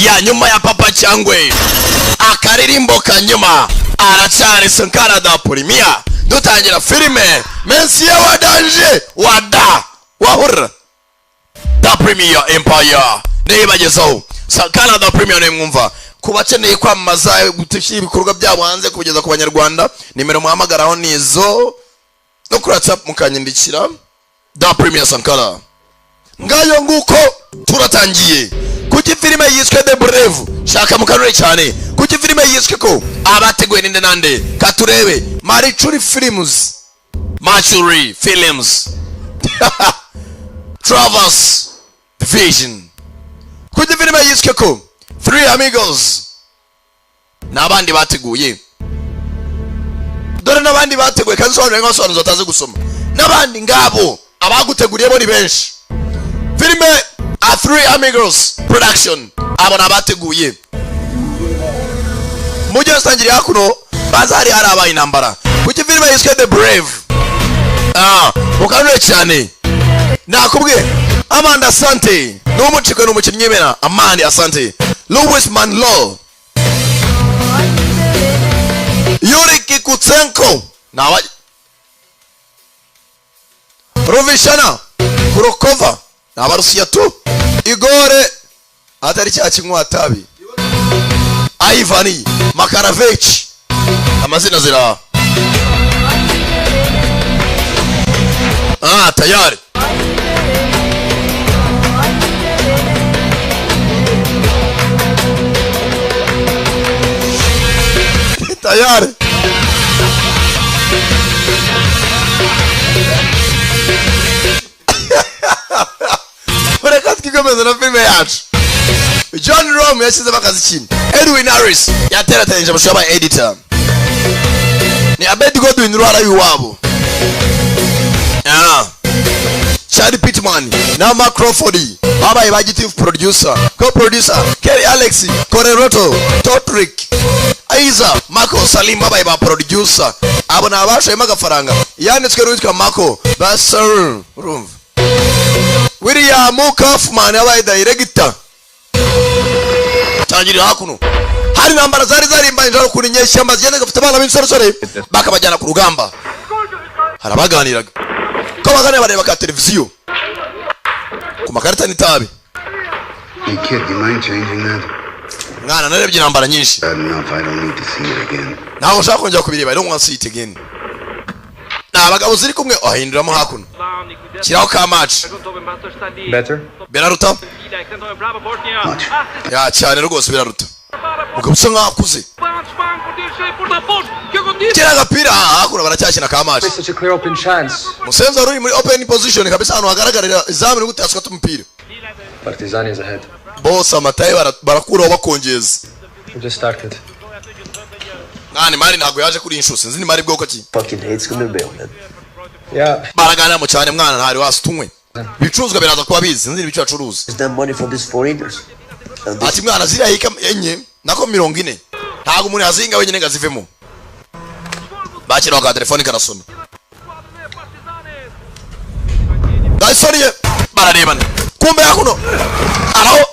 Ya nyuma ya Papa Cyangwe, akaririmbo kanyuma aracyari Sankara da Premier. Dutangira filime Mensiye wa danger wa da wahurra da Premier Empire nibagezaho Sankara da Premier. Nimwumva ku bakeneye kwamamaza, gushyira ibikorwa byabo hanze, kubigeza ku Banyarwanda, nimero muhamagaraho ni izo, no kuri WhatsApp mukanyandikira. Da Premier Sankara, ngayo nguko. Turatangiye. Kuki filime yiswe The Brave? Shaka mukanure cyane. Kuki filime yiswe ko? Abateguye ninde nande? Katurebe. Maricuri Films, Mercury Films, Travers Vision. Kuki filime yiswe ko Three Amigos? N'abandi bateguye, dore n'abandi bateguye kandi sobanura nk'abasobanuzi batazi gusoma. N'abandi ngabo abaguteguriye bo ni benshi. Filime A Three Amigos Production, abo ni abateguye. Mujyi wasangiriye hakuno baza hari abaye intambara. Kuki filime yiswe The Brave? Ah, mukanure cyane. Nakubwiye Amanda Asante ni umucikwe, ni umukinnyi w'imena. Amanda Asante, Louis Manlo, Yuri Kikutsenko, ni aba Ruvishana Kurokova, ni Abarusiya tu. Igore atari cya kinywa tabi, Ivani Makaravech, amazina zira. Ah, tayari tayari. Reka twikomeze na filime yacu. John Rome yashyizemo akazi kintu. Edwin Harris yaterateranyije amashusho, yabaye editor. Ni Abed Godwin ruhara w'iwabo. Ah. Charlie Pittman na Mark Crawford babaye ba gitifu producer, co-producer Kerry Alex Koreroto Totrick Aiza Marco Salim babaye ba producer. Abo ni abashoyemo agafaranga. Yanditswe n'uwitwa Marco Basser. Urumva William Kaufman yabaye director. Tangirira hakuno, hari intambara zari zarimbanyije ukuntu inyeshyamba zigenda zigafata abana b'insoresore bakabajyana ku rugamba. Hari abaganiraga ko baganira bareba ka televiziyo ku makarita n'itabi. Hey, kid, you mind changing that? Mwana, narebye intambara nyinshi. Bad enough, I don't need to see it again. Ntabwo nshaka kongera kubireba. I don't want to see it again. Ni abagabo ziri kumwe, ahinduramo hakuno, shyiraho ka match. Better? Biraruta. Much. Ya, cyane rwose biraruta. Mugabo usa nkaho akuze, kiriya agapira hakuno baracyakina ka match. Such a clear open chance. Musenzi wari uri muri open position kabisa, ahantu hagaragarira izamu, ni gute yasukata umupira? Partizan is ahead. Bose amataye barakuraho bakongeza. We just started. Mwana, imari ntabwo yaje kuri iyi nshuro, sinzi ni mari bwoko ki. Fucking hate Skanderbeg, man. Yeah. Baraganira cyane. Mwana, ntari wasi tunywe, ibicuruzwa biraza kuba bizi, sinzi ibiciro acuruza. Is that money from these foreigners? And this Ati mwana, ziriya hika enye nako 40 ntabwo umuntu yazinga wenyine ngo azivemo. Bakiraho ka telefoni karasona, ndasoniye, bararebana. Kumbe hakuno araho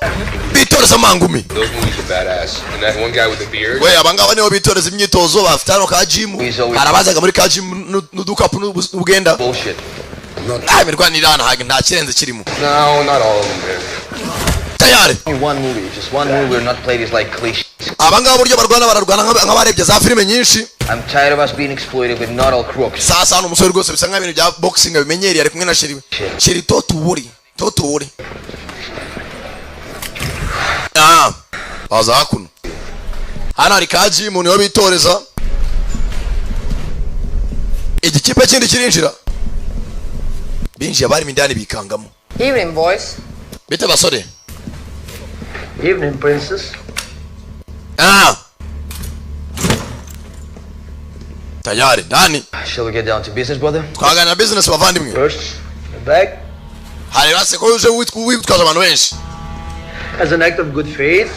bitoreza amangumi. Those movies are badass. And that one guy with the beard. We, abangaba nibo bitoreza imyitozo, bafite hano ka jimu. Harabazaga muri ka jimu n'udukapu n'ubwenda. Bullshit. Ah, imirwanire hano nta kirenze kirimo. No, not all of them, man. Tayari. Only one movie, just one movie we're not played is like cliches. Abangaba uburyo barwana, bararwana nk'abarebye za filime nyinshi. I'm tired of us being exploited with not all crooks. Sasa hano umusore rwose bisa nk'ibintu bya boxing abimenyereye, ari kumwe na sheri we. Sheri, totuwuri totuwuri. Ah, baza hakuno, hano hari ka jimu niho bitoreza. Igikipe kindi kirinjira, binjiye abarimo indani bikangamo. Evening, boys. Bite basore. Evening, princess. Ah, tayari ndani. Shall we get down to business, brother? Twaganira business, bavandimwe. First, the bag. Hari base ko uje witwaje abantu benshi. As an act of good faith.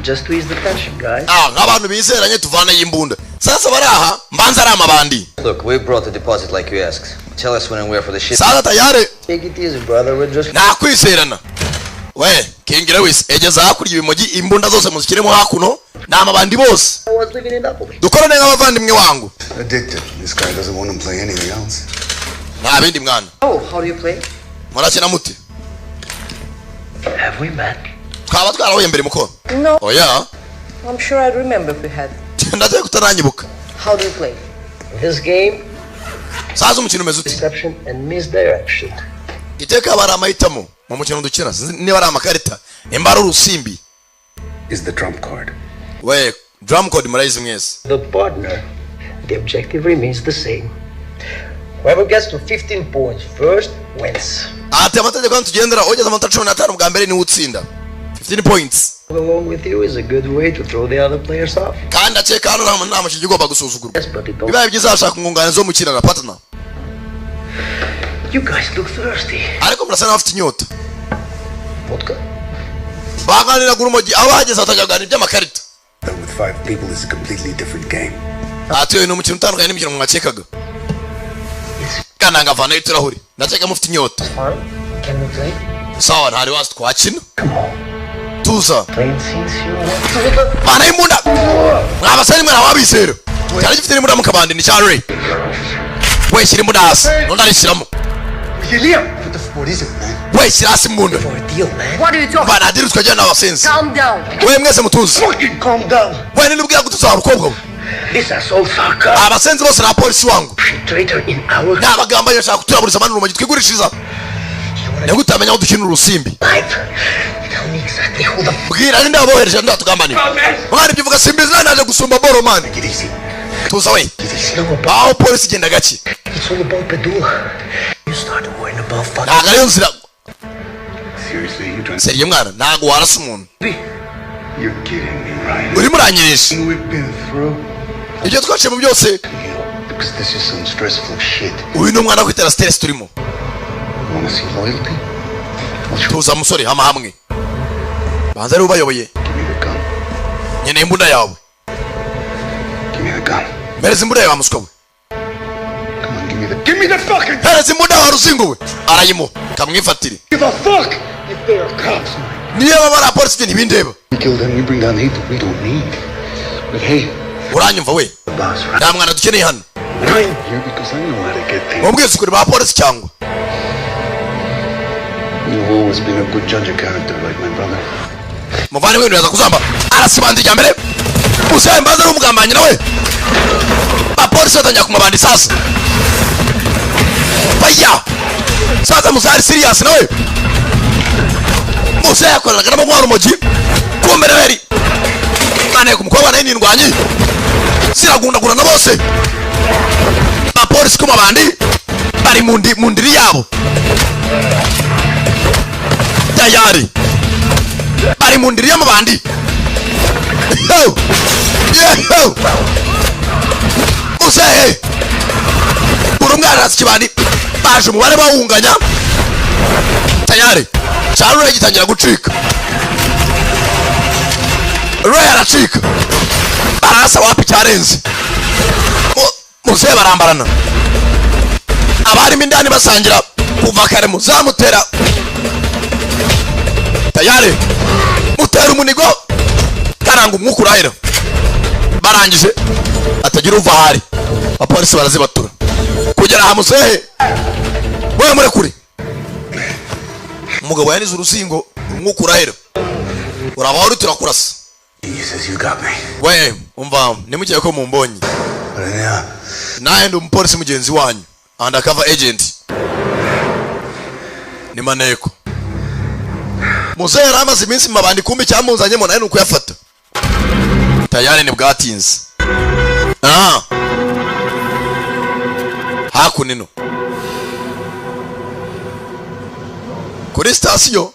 Just to ease the tension, guys. Ah, nk'abantu bizeranye, tuvaneyo imbunda. Sasa bari aha mbanza ari amabandi. Look, we brought the deposit like you asked. Tell us when and where for the ship. Sasa tayari. Take it easy, brother. We're just Nakwizerana. We King Lewis, egeza hakurya ibimogi, imbunda zose muzishyiremo hakuno, ni amabandi bose. I was living in Napoli. Dukorane nk'abavandimwe wangu. Addicted. This guy doesn't want to play anything else. Nta bindi, mwana. Oh, how do you play? Murakina mute? Have we met? Twaba twarahuye mbere, muko? No. Oya. I'm sure I'd remember if we had. Ndagiye kutaranyibuka. How do you play? This game, Saza, umukino umeze ute? deception and misdirection. Iteka haba hari amahitamo mu mukino dukina. Sinzi niba ari amakarita, nimba ari urusimbi. Is the trump card. We, drum code murayizi mwese. The partner, the objective remains the same. Whoever gets to 15 points first wins. Ati amategeko hano tugendera, ugeze amanota 15 bwa mbere niwe utsinda, 15 points. Along with you is a good way to throw the other players off. Kandi akeka hano nta mukinnyi ugomba gusuzugurwa. Yes, but it don't. Bibaye byiza hashaka umwunganizi wo mukina na partner. You guys look thirsty. Ariko murasa n'abafite inyota. Vodka? Baganiraga urumogi, aho bahageze batangira kuganira iby'amakarita. But with five people is a completely different game. Ati uyu ni umukino utandukanye n'imikino mwakekaga. Kananga avanayo uturahuri. Ndakeka mufite inyota. Fine. Can we play? Sawa, ntari wazi, twakina. Come on. Tuza. Playing since you were. Bana imbunda mwabasani, mwana wabizera cyari gifite n'imbunda mu kabandi ni cya Ray. We, shyira imbunda hasi. N'undi arishyiramo. What the f- what is it, man? We, shyira hasi imbunda. For a deal, man. What are you talking? Bana deal twajyana n'abasenzi. Calm down. We, mwese mutuze. Fucking calm down. We, nibwira gutuza umukobwa we. This asshole fucker. Abasenzi bose na polisi wangu. Traitor in our Ni abagambanyi, bashaka kuturaburiza amani urumogi twigurishiriza. Nibwo utamenya aho dukina urusimbi. life. Tell me exactly who the Bwira ninde wabohereje, ninde watugambanira? Mwana, ibyo uvuga simbizi, nani naje gusumba boro, man. Take it easy. Tuza we. It's not about. Aho polisi igenda gake. It's all about Padula. You start worrying about fucking. Ntabwo ariyo nzira. Seriously, you trying? Sérieux, mwana, ntabwo warasa umuntu. You're kidding me, right? Urimo uranyirisha. We've been through. Ibyo twaciyemo byose. You, because this is some stressful shit. Uyu ni umwana wo kwitera stress turimo. You wanna see loyalty? I'll show. Tuza musore, hama hamwe, banza ariwe ubayoboye. Give me the gun. Nkeneye imbunda yawe. Give me the gun. Mpereza imbunda yawe, wa muswa we. Come on, give me the. Give me the fucking. Mpereza imbunda yawe, ruzingo we. Arayimuha, kamwifatire. Give a fuck if they are cops, man. Niyo baba ari abapolisi, njye ntibindeba. We kill them, we bring down hate that we don't need. But hey, Uranyumva we? the boss, right? Nta mwana dukeneye hano. I'm here because I know how to get things. Mubwize ukuri, ba polisi cyangwa? You've always been a good judge of character, like my brother. Muvandimwe, ibintu biraza kuzamba. Arasibanda irya mbere, muzehe mbaza ari umugambanyi nawe. Abapolisi batangira kumabanda isasa baya sasa. Muzehe ari serious nawe. Muzehe yakoranaga n'abanywa urumogi, kumbe nawe yari aneka umukobwa, nawe ni indwanyi ziragundagurana bose. Abapolisi ku mabandi bari mu ndiri yabo, tayari bari mu ndiri y'amabandi. Yo! Yo! Muzehe, buri umwe arasa ikibandi, baje umubare bawunganya. Tayari cyarure gitangira gucika. Ray aracika, barasa, wapi, cyarenze. Muzehe barambarana, abarimo indani basangira kuva kare. Muzamutera tayari, mutera umunigo karanga, umwuka urahera. Barangije atagira uva ahari, abapolisi barazibatura kugera aha. Muzehe we, murekure umugabo yanize uruzingo, umwuka urahera, urabaho uri turakurasa. He says you got me. We, umva, nimukeke ko mumbonye. But yeah, Nawe ndi umupolisi mugenzi wanyu, undercover agent, ni maneko. Muzehe yari amaze iminsi mu mabandi, kumbi icyamuzanyemo nawe ni ukuyafata. Tayari ntibwatinze. Ah, hakuno ino kuri sitasiyo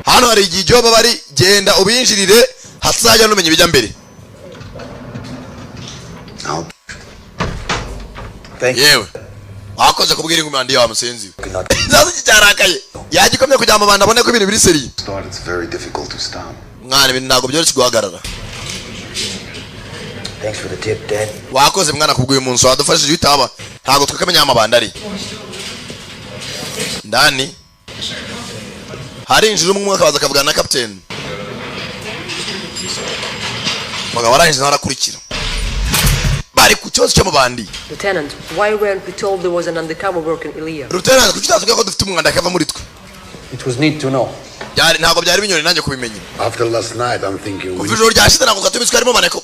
hano hari igihe ibyo baba bari genda ubinjirire, hatazajya numenya ibijya mbere. I'll. Thank Yewe, wakoze kubwira ingumandi yawe, musenzi we. you. Not Sasa iki cyarakaye yagikomye kugira ngo abantu abone ko ibintu biri sérieux. Start, it's very difficult to stop. Mwana, ibintu ntabwo byoroshye guhagarara. Thanks for the tip, Dad. Wakoze mwana kubw'uyu munsi wadufashije, utaba ntabwo twakamenya aho amabandi ari ndani. Harinjira umwe, akabaza, akavugana na kapiteni. Umugabo arangije, nawe arakurikira. Bari ku kibazo cy'amabandi. Lieutenant, why weren't we told there was an undercover work in Ilia? Lieutenant, kuki utatubwira ko dufite umwanda akava muri twe? It was need to know. Byari, ntabwo byari binyuranye nanjye kubimenya. After last night, I'm thinking we Kuva ijoro ryashize, ntabwo katubitswe harimo maneko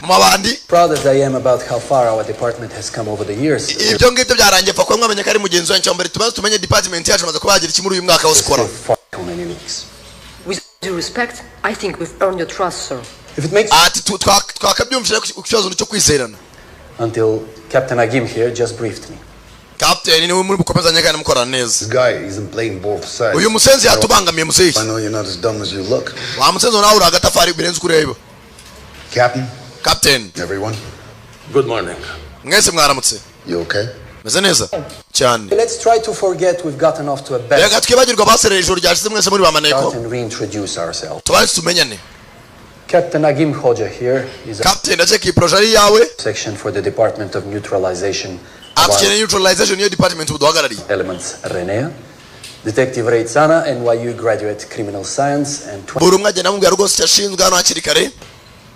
mu mabandi. Proud as I am about how far our department has come over the years, Ibyo ngibyo byarangiye, pfa kuba mwamenye ko ari mugenzi wanyu. Mbere tubanze tumenye department yacu maze kuba yagira iki muri uyu mwaka wose ukora. still far too many leaks. With due respect, I think we've earned your trust, sir. If it makes Ati twakabyumvise ku kibazo cyo kwizerana. Until Captain Agim here just briefed me. Captain niwe muri bukomezanye kandi mukorana neza. This guy isn't playing both sides. Uyu musenzi yatubangamiye, muzehe. I know you're not as dumb as you look. Wa musenzi, nawe uri agatafari birenze uko ureba. Captain, Captain. everyone, Good morning. Mwese mwaramutse. You okay? Meze neza cyane. Let's try to forget we've gotten off to a bad Reka twibagirwa basereye ijoro ryashize, mwese muri ba maneko. start and reintroduce ourselves. Tubanze tumenyane. Captain Agim Hoja here is a Captain, ndakeka iyi projet ari iyawe. section for the Department of Neutralization of Atukeneye neutralization, niyo department uduhagarariye. Elements Renea, Detective Reitsana, NYU graduate criminal science, and Buri umwe agenda amubwira rwose icyo ashinzwe hano hakiri kare.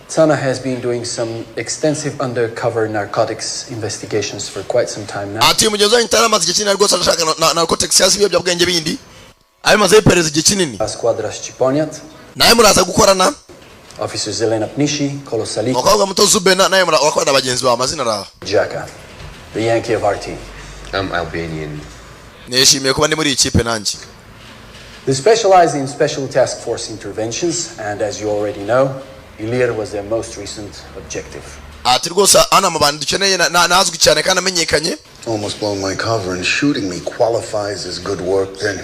Tsana has been doing some extensive undercover narcotics investigations for quite some time now. Ati uyu mugenzi wanyu itari amaze igihe kinini rwose arashaka narcotics cyangwa se ibiyobyabwenge bindi, abimazeho iperereza igihe kinini. Squadra Shqiponiat, Nawe muraza gukorana. Officer Zelena Pnishi, Kolosalik, Umukobwa muto Zubena, nawe urakorana na bagenzi bawe, amazina araha. Jaka, the Yankee of our team. I'm Albanian. Nishimiye kuba ndi muri iyi kipe nanjye. They specialize in special task force interventions, and as you already know, Ilir was their most recent objective. Ati rwose hano amabandi dukeneye nazwi cyane kandi amenyekanye. Almost blown my cover and shooting me qualifies as good work, then.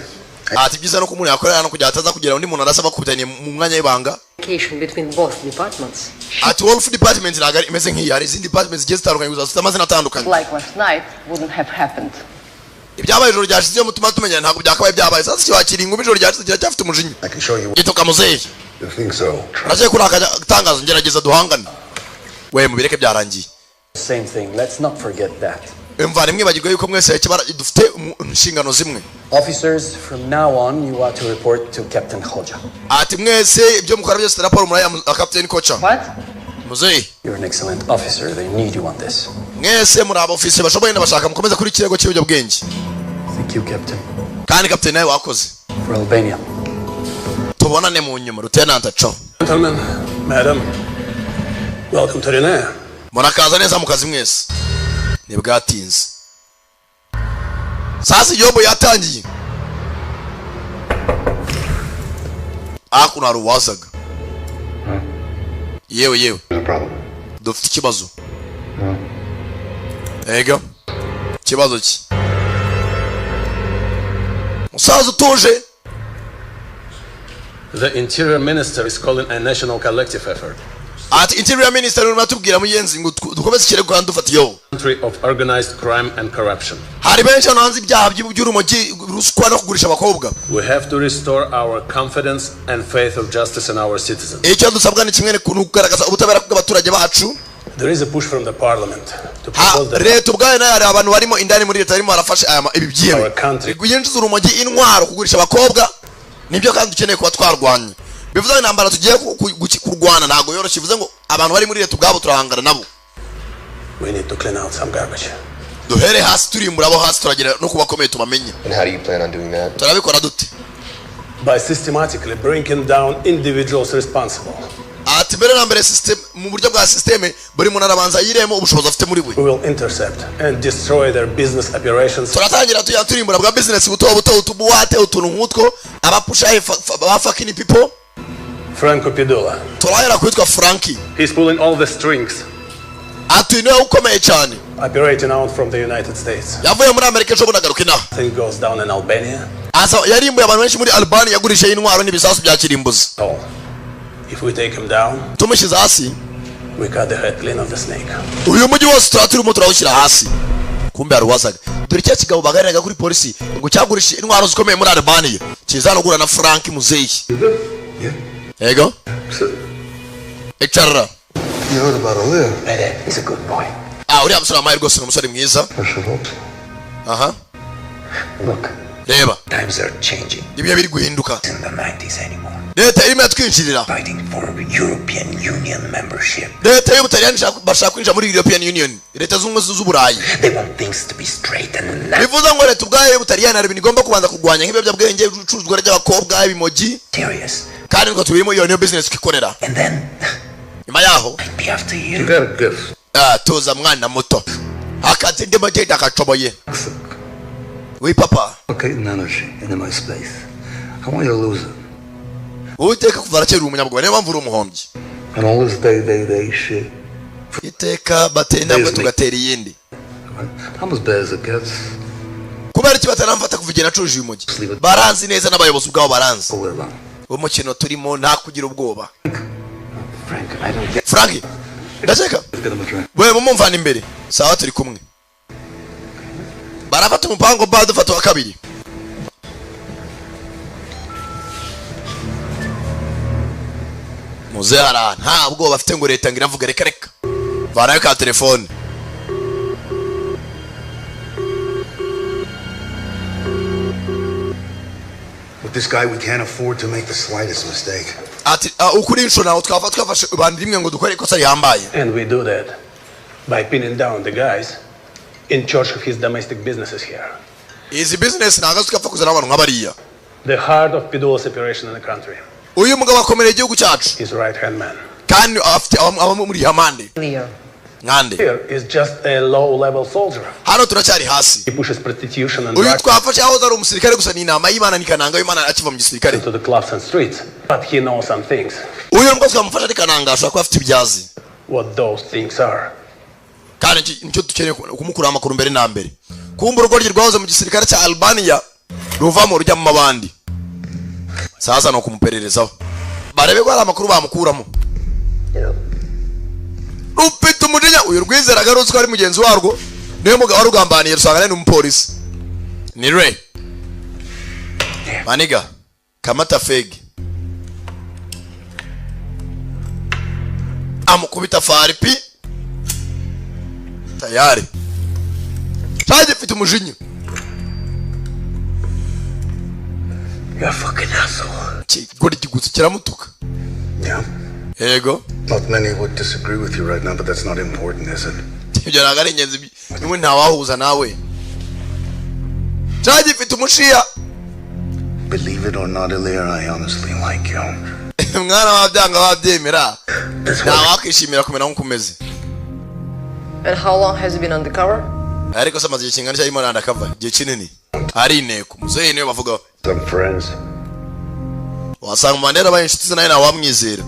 Ati byiza nuko umuntu yakorera hano kugira ataza kugira undi muntu arasa bakubitanye mu mwanya w'ibanga. Communication between both departments. Ati wolf department ntabwo imeze nk'iyi, hari izindi department zigiye zitandukanye gusa zifite amazina atandukanye. Like last night wouldn't have happened. Ibyabaye ijoro ryashize, iyo mutuma tumenya, ntabwo byakabaye byabaye. Sasa kiba ingumi ijoro ryashize kiracyafite umujinya. I can show you. Gituka muzehe. You think so? Uracyari kuri aka tangazo, ngerageza duhangane we, mubireke byarangiye. Same thing, let's not forget that. Imva ntimwibagirwe yuko mwese dufite inshingano zimwe. Officers, from now on, you are to report to Captain Hoja. Ati mwese ibyo mukora byose, raporo muraya kapiteni Koca. What? Muzehe. You're an excellent officer. They need you on this. Mwese muri abofisiye bashoboye, ndabashaka mukomeze kuri ikirego cy'ibiyobyabwenge. Thank you, Captain. Kandi kapiteni, nawe wakoze. For Albania. Tubonane mu nyuma, Lieutenant aco. Gentlemen, madam, welcome to Renea. Murakaza neza mu kazi mwese. Ntibwatinze, sasa igihugu yatangiye. Hakuno hari uwazaga. Yewe yewe. No problem. Dufite ikibazo. Ega ikibazo ki, musaza utuje? The Interior Minister is calling a national collective effort. Ati interior minister urimo atubwira, mugenzi, ngo dukomeze ikirego kandi dufatiyeho. Country of organized crime and corruption. Hari benshi hano hanze, ibyaha by'urumogi, ruswa no kugurisha abakobwa. We have to restore our confidence and faith of justice in our citizens. Icyo dusabwa ni kimwe, ni ukugaragaza ubutabera bw'abaturage bacu. There is a push from the parliament to propose that Leta ubwayo nayo, hari abantu barimo indani muri leta barimo barafasha aya ibi byihebe our country yinjiza urumogi, intwaro, kugurisha abakobwa. Nibyo kandi dukeneye kuba twarwanya. Bivuze ngo intambara tugiye kurwana ntabwo yoroshye. Bivuze ngo abantu bari muri leta ubwabo turahangana nabo. We need to clean out some garbage. Duhere hasi, turimbura abo hasi, turagera no ku bakomeye tubamenye. And how do you plan on doing that? Turabikora dute? By systematically bringing down individuals responsible. Ati mbere na mbere system, mu buryo bwa système, buri muntu arabanza yiremo ubushobozi afite muri we. We will intercept and destroy their business operations. Turatangira tujya turimbura bwa business buto buto, utubuwate, utuntu nk'utwo, abapushaye ba fucking people. Franco Pidula. Turahera kwitwa Frankie. He's pulling all the strings, Ati uyu niwe ukomeye cyane. operating out from the United States. Yavuye muri Amerika ejo bundi agaruka inaha. Thing goes down in Albania. Asa yarimbuye abantu benshi muri Albania, yagurishije intwaro n'ibisasu bya kirimbuzi. All. If we take him down, Tumushyize hasi, we cut the head clean of the snake. uyu mujyi wose tuba turimo turawushyira hasi. Kumbe hari uwazaga. Dore cya kigabo baganiraga kuri polisi ngo cyagurishije intwaro zikomeye muri Albania, kiza no guhura na Frank muzeyi. Yego, icara. You heard about Alir? He's a good boy. Ah, uriya musore wamaye rwose ni umusore mwiza. I should hope so. Aha. Look, Reba. Times are changing. Ibihe biri guhinduka. In the 90s anymore. Leta irimo iratwinjirira. Fighting for European Union membership. Leta y'Ubutaliyani bashaka kwinjira muri European Union, Leta z'Ubumwe z'Uburayi. They want things to be straight and not Bivuze ngo leta ubwayo y'Ubutaliyani hari ibintu igomba kubanza kurwanya, nk'ibiyobyabwenge, ibicuruzwa ry'abakobwa, ibimogi. serious. Kandi niko tubirimo, iyo niyo business twikorera. And then Nyuma yaho be after you. You got a gift. Ah, tuza mwana muto, akazi ndimo genda akacoboye wi papa. Allocating energy into my space. I want you to lose it. Uwiteka kuva kera uri umunyabwoba, niyo mpamvu uri umuhombyi. And all this day, day, day shit. Iteka batera intambwe tugatera iyindi. I'm as bad as it gets. Kubera iki bataramfata kuva igihe nacuruje uyu mujyi? Baranzi neza, n'abayobozi ubwabo baranzi. Umukino turimo nta kugira ubwoba. Frank, I don't get. Frank, ndakeka Let's get him a drink. we mumumvana imbere. Sawa, turi kumwe. Barafata umupango ba dufata wa kabiri. Muze hara, nta bwoba afite ngo leta ngo iravuga. Reka reka, vanayo ka telefone. With this guy, we can't afford to make the slightest mistake. Ati ukuri inshuro ntawe twava twafashe ibandi rimwe ngo dukore ikosa rihambaye. And we do that by pinning down the guys in charge of his domestic businesses here. Izi business ntabwo twapfa kuzana abantu nk'abariya. The heart of Pidula's operation in the country. Uyu mugabo akomereye igihugu cyacu. His right hand man. Kandi afite abamuri hamande. Clear. Nkande. Here is just a low level soldier. Hano turacyari hasi. He pushes prostitution and Uyu drugs twafashe aho ari umusirikare gusa, ni inama y'Imana, ni kananga y'Imana akiva mu gisirikare. into the clubs and streets. But he knows some things. Uyu nubwo twamufashe ari kananga, ashobora kuba afite ibyazi. What those things are. Kandi nicyo dukeneye kumukuraho amakuru mbere na mbere. Kumva urugo rye rwahoze mu gisirikare cya Albania ruvamo rujya mu mabandi. Sasa ni ukumupererezaho barebe ko hari amakuru bamukuramo. Rufite umujinya uyu rwizeraga ruzi ko ari mugenzi warwo, niwe mugabo warugambaniye, rusanga ari n'umupolisi ni Ray maniga kamata fegi amukubita faripi tayari cyagifite umujinya. You're a fucking asshole. Kigoryi gusa kiramutuka. Yeah. Yego. Not many would disagree with you right now, but that's not important, is it? Ibyo ntabwo ari ingenzi, niwe ntawahuza nawe cyagifite umushiya. Believe it or not, Ilir, I honestly like you. Mwana wabyanga wabyemera, ntawakwishimira kumera nk'uko umeze. And how long has he been undercover? Ariko se amaze igihe kingana cyarimo undercover? Igihe kinini ari inteko. Muzehe niwe bavugaho. Some friends. Wasanga mu bandera abaye inshuti ze, nawe ntawamwizera.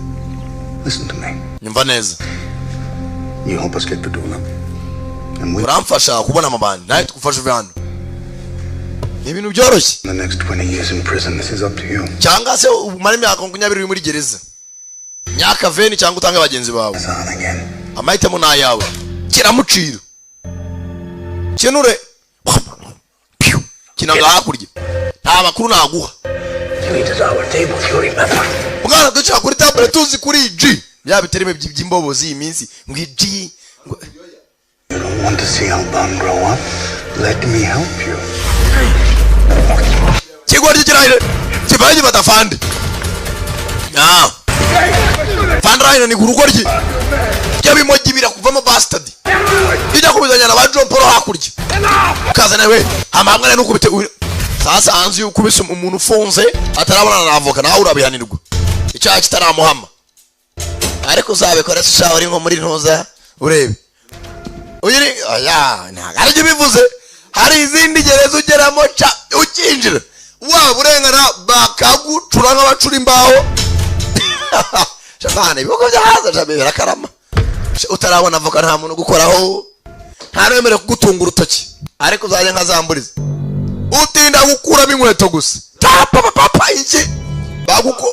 Listen to me. Nyumva neza. You help us get Padula. And we Uramfasha kubona amabandi, nawe tugufasha uve hano, ni ibintu byoroshye. the next 20 years in prison, this is up to you. Cyangwa se umare imyaka 20 uri muri gereza myaka veni, cyangwa utange bagenzi bawe, amahitamo ni ayawe. Kiramucira kinure Piu. Kinaga hakurya, nta makuru naguha. You eat at our table, you remember. Bwana duca kuri tabure tuzi kuri G bya bitereme by'imbobo z'iyi minsi ngo G ngo. You don't want to see Alban grow up? Let me help you. Kigoryi kirahire kivaye gifata fande. Ah, fande rahino ni kurugoryi by'abimogi birakuvamo bastard, ijya kubizanya na ba John Paul hakurya kazana we hamwe n'ukubite sasa hanze. Iyo ukubise umuntu ufunze atarabonana na avoka, nawe urabihanirwa icyaha kitaramuhama. Ariko uzabikora se ushaho uri nko muri ntuza urebe uyu ni oya, ntabwo aribyo bivuze. Hari izindi gereza ugeramo ca ukinjira waba urengana bakagucura nk'abacura imbaho. Shamana, ibihugu byo hanze shabe birakarama. Utarabona avoka nta muntu ugukoraho, nta n'uwemerewe kugutunga urutoki. Ariko uzajya nkazamburiza utinda gukuramo inkweto gusa papa iki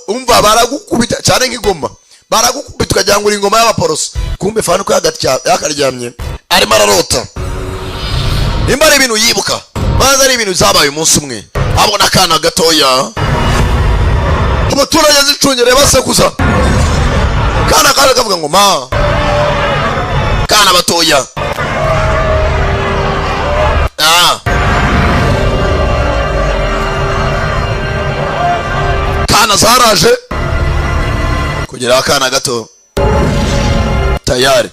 umva baragukubita cyane nk'igoma, baragukubita ukagira ngo uri ingoma y'abaporoso. Kumbe fani uko yakaryamye arimo ararota, nimba ari ibintu yibuka, maze ari ibintu byabaye umunsi umwe abona akana gatoya, abaturage zicungereye basekuza kana kaje kavuga ngo ma kana batoya. Ah. Zana zaraje kugera akana gato tayari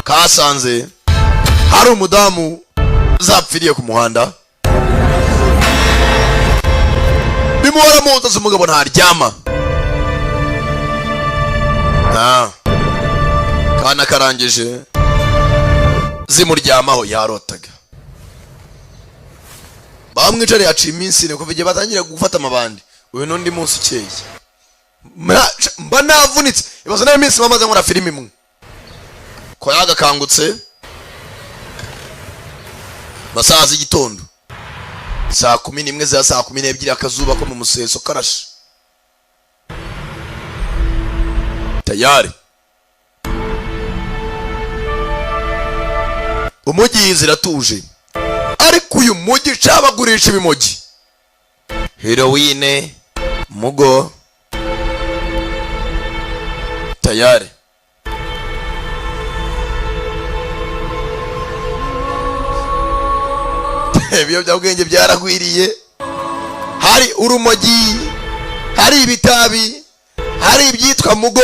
kasanze hari umudamu zapfiriye ku muhanda, bimuhora mu nzozi. Umugabo ntaryama. Ah. Kana karangije zimuryamaho, yarotaga bamwicariye. Haciye iminsi 4 kuva igihe batangira gufata amabandi. Uyu n'undi munsi ukeye mba navunitse. Ibaze nayo iminsi bamaze nkora filime imwe ko yagakangutse masaha z'igitondo, saa 11 za saa 12, akazuba ko mu museso karashe tayari. Umujyi ziratuje, ariko uyu mujyi cabagurisha ibimogi, heroine, mugo tayari. Ibiyobyabwenge byaragwiriye, hari urumogi, hari ibitabi, hari ibyitwa mugo.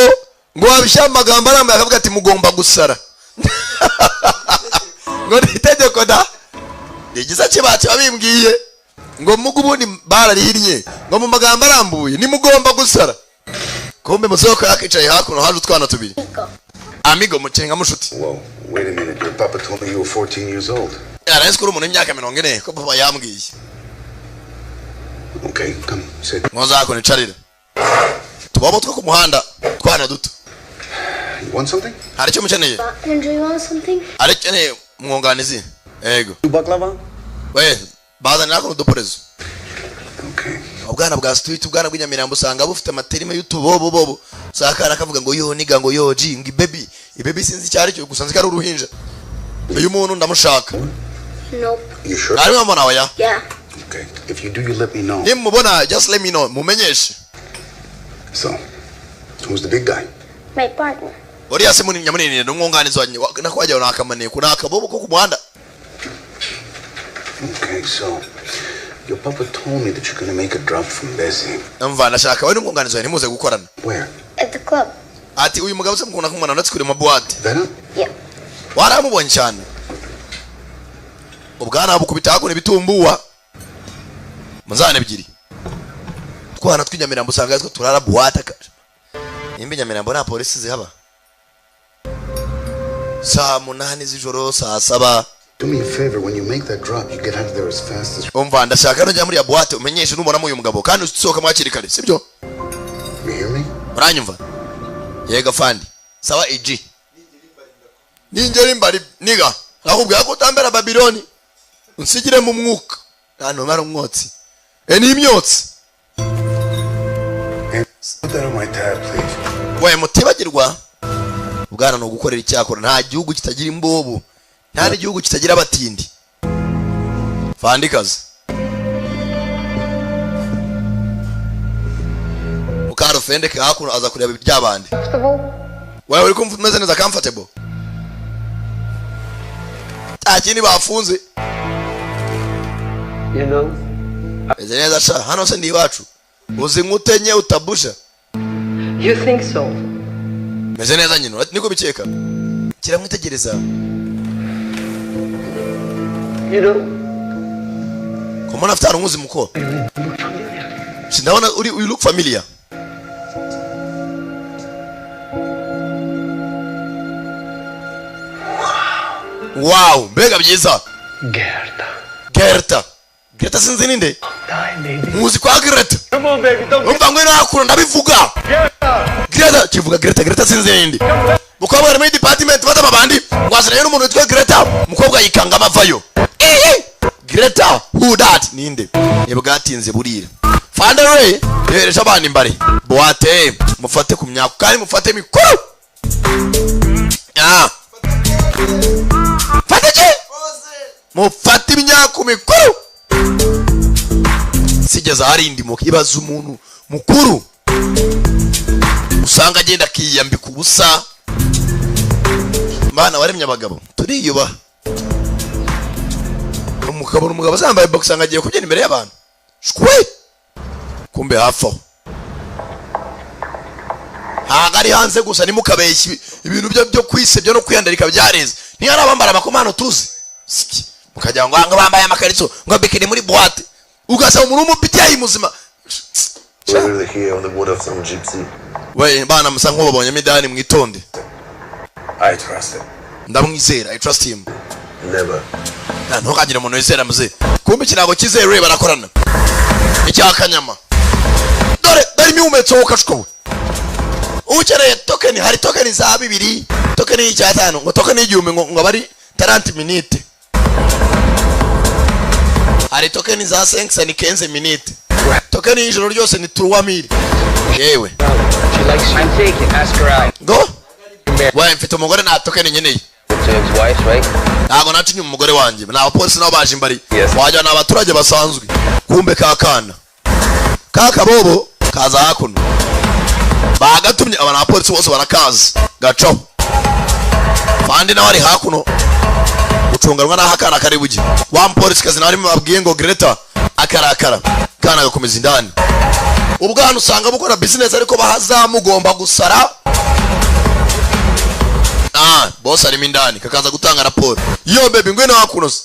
Ngo wabishyira mu magambo arambuye akavuga ati mugomba gusara, ngo ni itegeko da rigize kiba babimbwiye ngo mugo ubundi bararihinnye, ngo mu magambo arambuye ni mugomba gusara. Kumbe musoko yakicaye hakuno, haje utwana tubiri. Amigo, mukenga mushuti. Whoa, wait a minute. Your papa told me you were 14 years old. Yarazi ko uri umuntu w'imyaka 40, ko papa yambwiye. Okay, come, sit. Mwoza hakuno icarire tubabo two ku muhanda, twana duto. You want something? Hari icyo mukeneye? Andrew, you want something? Hari icyo ukeneye, umwunganizi? Yego. Baklava? We bazanira hakuno uduporezo. Ubwana bwa street, ubwana bw'inyamirambo, usanga bufite amaterime y'utubobobobo. Usanga akana kavuga ngo yo nigga, ngo yo g, ngo ibaby ibaby, sinzi icyo ari cyo, gusa nzi ko ari uruhinja. Uyu muntu ndamushaka. Nope. You sure? Mwari mwamubona? Oya. Yeah. Okay. If you do, you let me know. Nimumubona, just let me know, mumenyeshe. So, who's the big guy? My partner. Uriya se munini, nyamunini, ni umwunganizi wanjye. Nako wagira ngo ni akamaneko, ni akabobo ko ku muhanda. Okay, so your papa told me that you're gonna make a drop from Bessie. Mva ndashaka wowe n'umwunganizi wawe ntimuze gukorana. Where? At the club. Ati uyu mugabo se mukunda kumubona ndetse kuri mu boîte? Vera? Yeah. Waramubonye cyane. Ubwana bukubita hakuno ibitumbuwa muzana ebyiri. Twana tw'inyamirambo usanga two turara boîte. Nimba inyamirambo nta polisi zihaba saa 8 z'ijoro, saa 7. Do me a favor, when you make that drop, you get out of there as fast as Umva, ndashaka nujya muri ya boîte umenyeshe nubonamo uyu mugabo, kandi usohoka hakiri kare, sibyo? You hear me? Uranyumva? Yego fandi. Sawa eg ningeri mbari niga nakubwira ko utambera Babiloni unsigire mu mwuka nta numara umwotsi e ni imyotsi. Put that on my tab, please. We mutibagirwa bwana, ni ugukorera icyakora. Nta gihugu kitagira imbobo, nta n'igihugu kitagira abatindi. Fandikazi mukarufendeke hakuno aza kureba ibyabandi. Wewe uri kumva umeze neza, comfortable? Nta kindi bafunze. You know, meze neza sha. Hano se ndi iwacu, uzi nkutenye utabusha. You think so? Meze neza nyine, niko bikeka. Kiramwitegereza. You know, ko mbona afite ahantu nkuzi muko sindabona uri, you look familiar. Wow, mbega byiza. Gerta. Gerta, Greta, sinzi ninde. Die, baby. Muzi kwa Greta. Come on, baby. Don't umva ngwino hakuno ndabivuga. Greta kivuga Greta, Greta sinzi ninde. Mukobwa ari muri department bata mabandi ngo azanye n'umuntu witwa Greta. Mukobwa yikanga amavayo. Ehe, Greta who that, ninde? Ntibwatinze burira. Fandere yohereje abana imbare boate, mufate ku myako kandi mufate mikuru. Ah, fate iki, mufate imyako mikuru. Sigeze ahari indimo. Ibaza umuntu mukuru usanga agenda akiyambika ubusa. Mana waremye abagabo turiyubaha. Umugabo, umugabo azambaye box, usanga agiye kubyina imbere y'abantu. Shwe Kumbe hafi aho, ntabwo ari hanze gusa. Ntimukabeshye, ibintu byo kwisebya no kwiyandarika byareze. Niyo ari abambara amakomano tuzi. Siki. Mukagira ngo bambaye amakariso, ngo bikini muri boîte, ugasaba umuntu w'umubyeyi muzima. Literally here on the wood of some gypsy. We bana, musa nk'ubabonyemo idani, mwitonde. I trust him. Ndamwizera, I trust him. Never. Nta, ntukagire umuntu wizera muze. Kumbe ikirango cyizere, barakorana icya kanyama. Dore dore imihumetse, wowe ukashwa we. Ukeneye token, hari token za 2, token y'icyatanu, ngo token y'igihumbi, ngo abari 30 minutes. Hari token za 5 ni 15 minutes, token y'ijoro ryose ni 3000. Yewe. She likes you. I'm taken. Ask her out. Ngo we mfite umugore, nta token nkeneye. To ex-wives, right? Ntabwo naca inyuma umugore wanjye. Ni abapolisi nabo baje imbari, wajya ni abaturage basanzwe. Kumbe ka kana ka kabobo kaza hakuno, bagatumye aba ni abapolisi bose barakazi gacaho. Fandi nawe ari hakuno gucunganwa n'aho akana kari bujye. Wa mupolisi kazi nawe arimo babwiye ngo Greta akarakara, kana gakomeza indani. Ubwana usanga bukora business, ariko bahazamugomba gusara. Ah, boss arimo indani, kakaza gutanga raporo. Yo baby, ngwino hakuno se.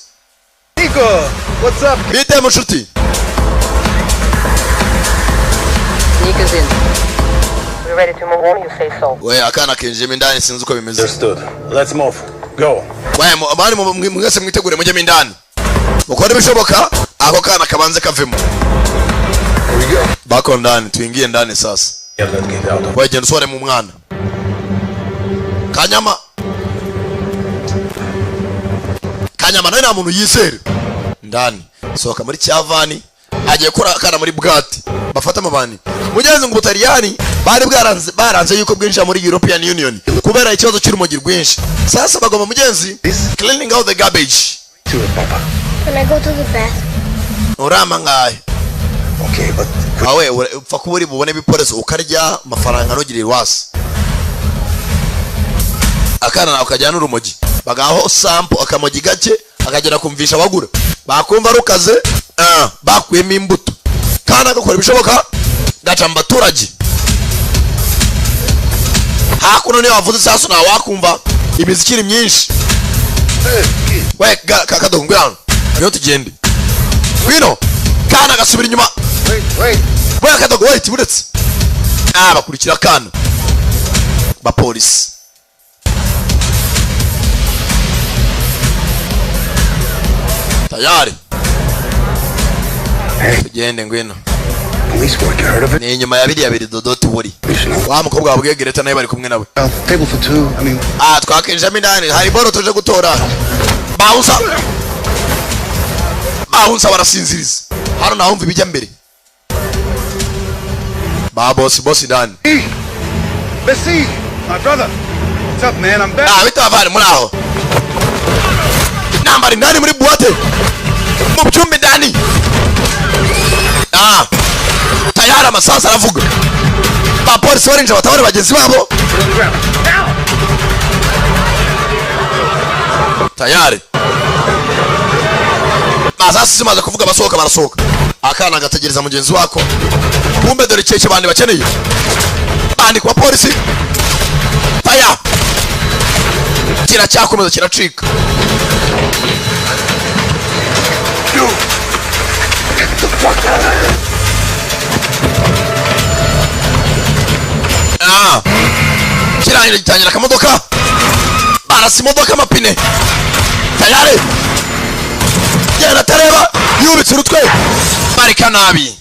Nico, what's up? Bite mushuti? Sneakers in. We're ready to move on, you say so. We akana kinjiyemo indani, sinzi uko bimeze. Understood. Let's move. Go. We abandi mwese mwitegure mujyemo indani, mukore ibishoboka ako kana kabanze kavemo. Bako ndani, tuingie ndani sasa. Yeah, let's get out of We genda usohore mu mwana kanyama. Kanyama nawe nta muntu yizera ndani. Sohoka muri cyavani, agiye gukora akana muri bwate bafata amabandi. Mugenzi, ngo Ubutaliyani bari bwaranze, baranze yuko bwinjira muri European Union kubera ikibazo cy'urumogi rwinshi. Sasa bagomba, mugenzi, cleaning out the garbage. Can I go to the bathroom? Urama ngahe? Okay, but Awe upfa kuba uri bubone ibikoresho ukarya amafaranga, ntugire iwasi. Akana nawe kajyana urumogi, bagaho sample akamogi gake, akagera kumvisha abagura, bakumva rukaze. Ah, bakuyemo imbuto. Kana gakora ibishoboka gaca mu baturage hakuno. Niyo wavuze isasu ntawakumva, imiziki iri myinshi. We kadogo, ngwino hano, ngwino tugende, ngwino. Kana gasubira inyuma. Wait, wait. We kadogo, wait, buretse. Ah, bakurikira akana bapolisi. Tayari tugende, ngwino. Police work, you heard of it? Ni inyuma ya biriya biri dodo tuburi. Wa mukobwa wabwiye Greta nawe bari kumwe nawe. Well, table for two. I mean, Ah, twakinjiramo indani, hari boro tuje gutora. Bawunsa bawunsa, barasinziriza hano, nawumva ibijya mbere. Ba bosi, bosi ndani. Bessie, my brother. What's up, man? I'm back. Ah, bitavari muri aho nambara indani muri boîte mu byumba indani. Ah, tayari amasasu aravuga, bapolisi barinjira batabare bagenzi babo. Tayari masasu zimaze kuvuga, basohoka, barasohoka. Akana gategereza mugenzi wako. Kumbe dore ikihe bandi bakeneye bandi ku bapolisi. Faya kiracyakomeza kiracika. Ah. Kirangira gitangira akamodoka, barasa imodoka amapine. Tayari genda atareba, yubitse urutwe, bareka nabi,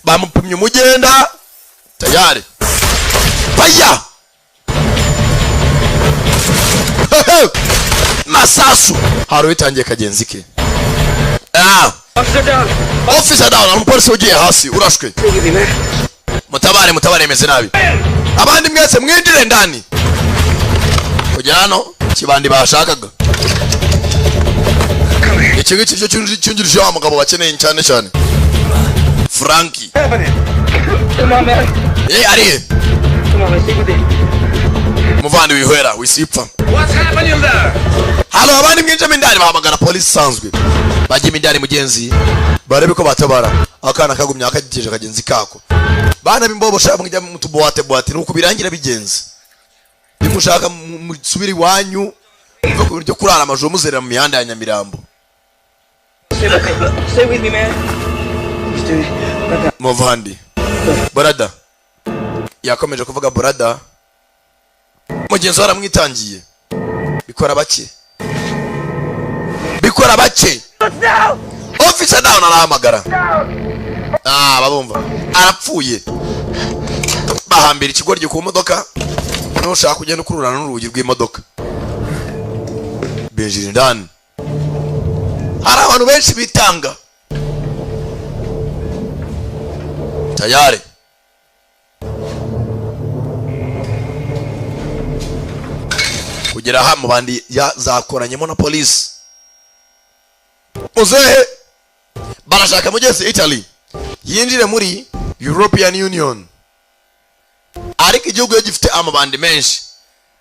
bamupimye umugenda. Tayari faya masasu, hari uwitangiye kagenzi ke. Ah. Officer down. Officer down, umupolisi ugiye hasi urashwe. Mutabare, mutabare, imeze nabi. Abandi mwese mwinjire ndani kugera hano. Kibandi bashakaga iki ngiki cyo cyungirije wa mugabo bakeneye cyane cyane, Franki. Come on, man. Eh, ari he? Come on, let's take it. Umuvandi wihwera wisipfa. What's happening there? Hano abandi mwinjemo indani, bahamagara polisi isanzwe, bajyemo indani mugenzi, barebe ko batabara. Akana kagumye akagiteje kagenzi kako. Bana b'imbobo shaka mujya mu tuboîte boîte, nuko birangira bigenze. Nimushaka musubire iwanyu, muve ku buryo kurara amajoro muzerera mu mihanda ya Nyamirambo. Stay with me, man. Muvandi, brother, yakomeje kuvuga brother. Mugenzi we aramwitangiye. Bikora bake, bikora bake. Officer down, arahamagara. Ah, babumva arapfuye, bahambira ikigoryi ku modoka. Nushaka kugenda ukururana n'urugi rw'imodoka, binjira indani. Hari abantu benshi bitanga tayari. Kugera aha mu bandi zakoranyemo na polisi, muzehe barashaka mugeze Italy yinjire muri European Union, ariko igihugu iyo gifite amabandi menshi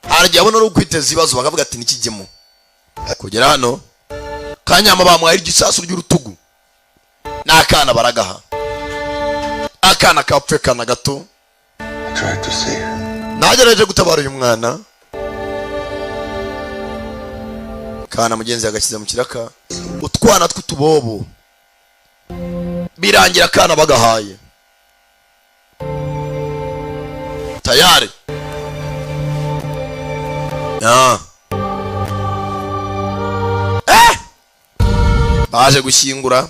hari igihe abona ari ukwiteza ibibazo, bakavuga ati nikijyemo. Kugera hano kanyama bamuhaye igisasu ry'urutugu n'akana baragaha. Akana kapfuye, kana gato. I tried to save him. Nagerageje gutabara uyu mwana. Kana mugenzi yagashyize mu kiraka utwana tw'utubobo, birangira akana bagahaye tayari. Ah. Eh! Baje gushyingura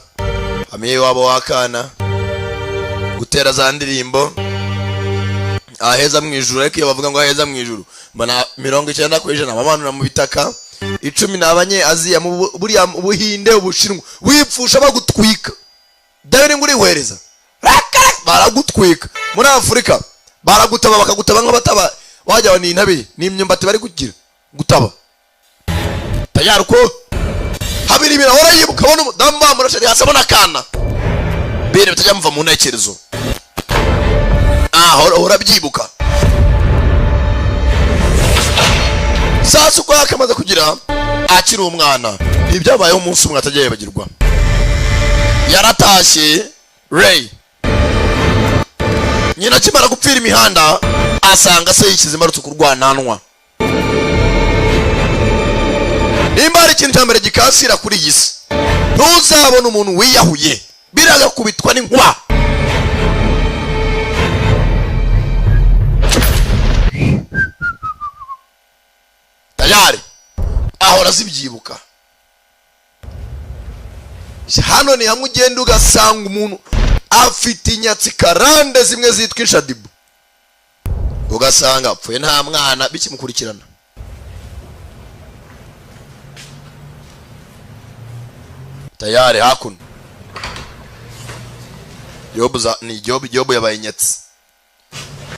famille wabo w'akana, gutera za ndirimbo aheza mu ijuru. Ariko iyo bavuga ngo aheza mu ijuru, mbona 90% bamanura mu bitaka, 10 ni abanye Aziya, mu buriya Buhinde, Ubushinwa. Wipfusha bagutwika dawidi ngo urihwereza, baragutwika. Muri Afurika baragutaba, bakagutaba nk'abataba wajya ni intabire ni imyumbati bari kugira gutaba tayari. Uko habiri ibintu ahora yibuka, abona umudamu bamurashe hasi, abona akana bene bitajya muva mu ntekerezo. Ah, hora byibuka. Sasa uko yakamaze kugira akiri umwana, ibyabayeho umunsi umwe atajya yibagirwa. Yaratashye Ray, nyina akimara gupfira imihanda, asanga se yishyize imbarutso ku rwananwa. Nimba hari ikintu cya mbere gikasira kuri iyi si, ntuzabona umuntu wiyahuye biragakubitwa n'inkuba. Tayari ahora azibyibuka. Hano ni hamwe ugenda ugasanga umuntu afite inyatsi karande zimwe zitwa inshadibu, ugasanga apfuye nta mwana, bikimukurikirana. Tayari hakuno Yobu za ni Yobu. Yobu yabaye inyatsi,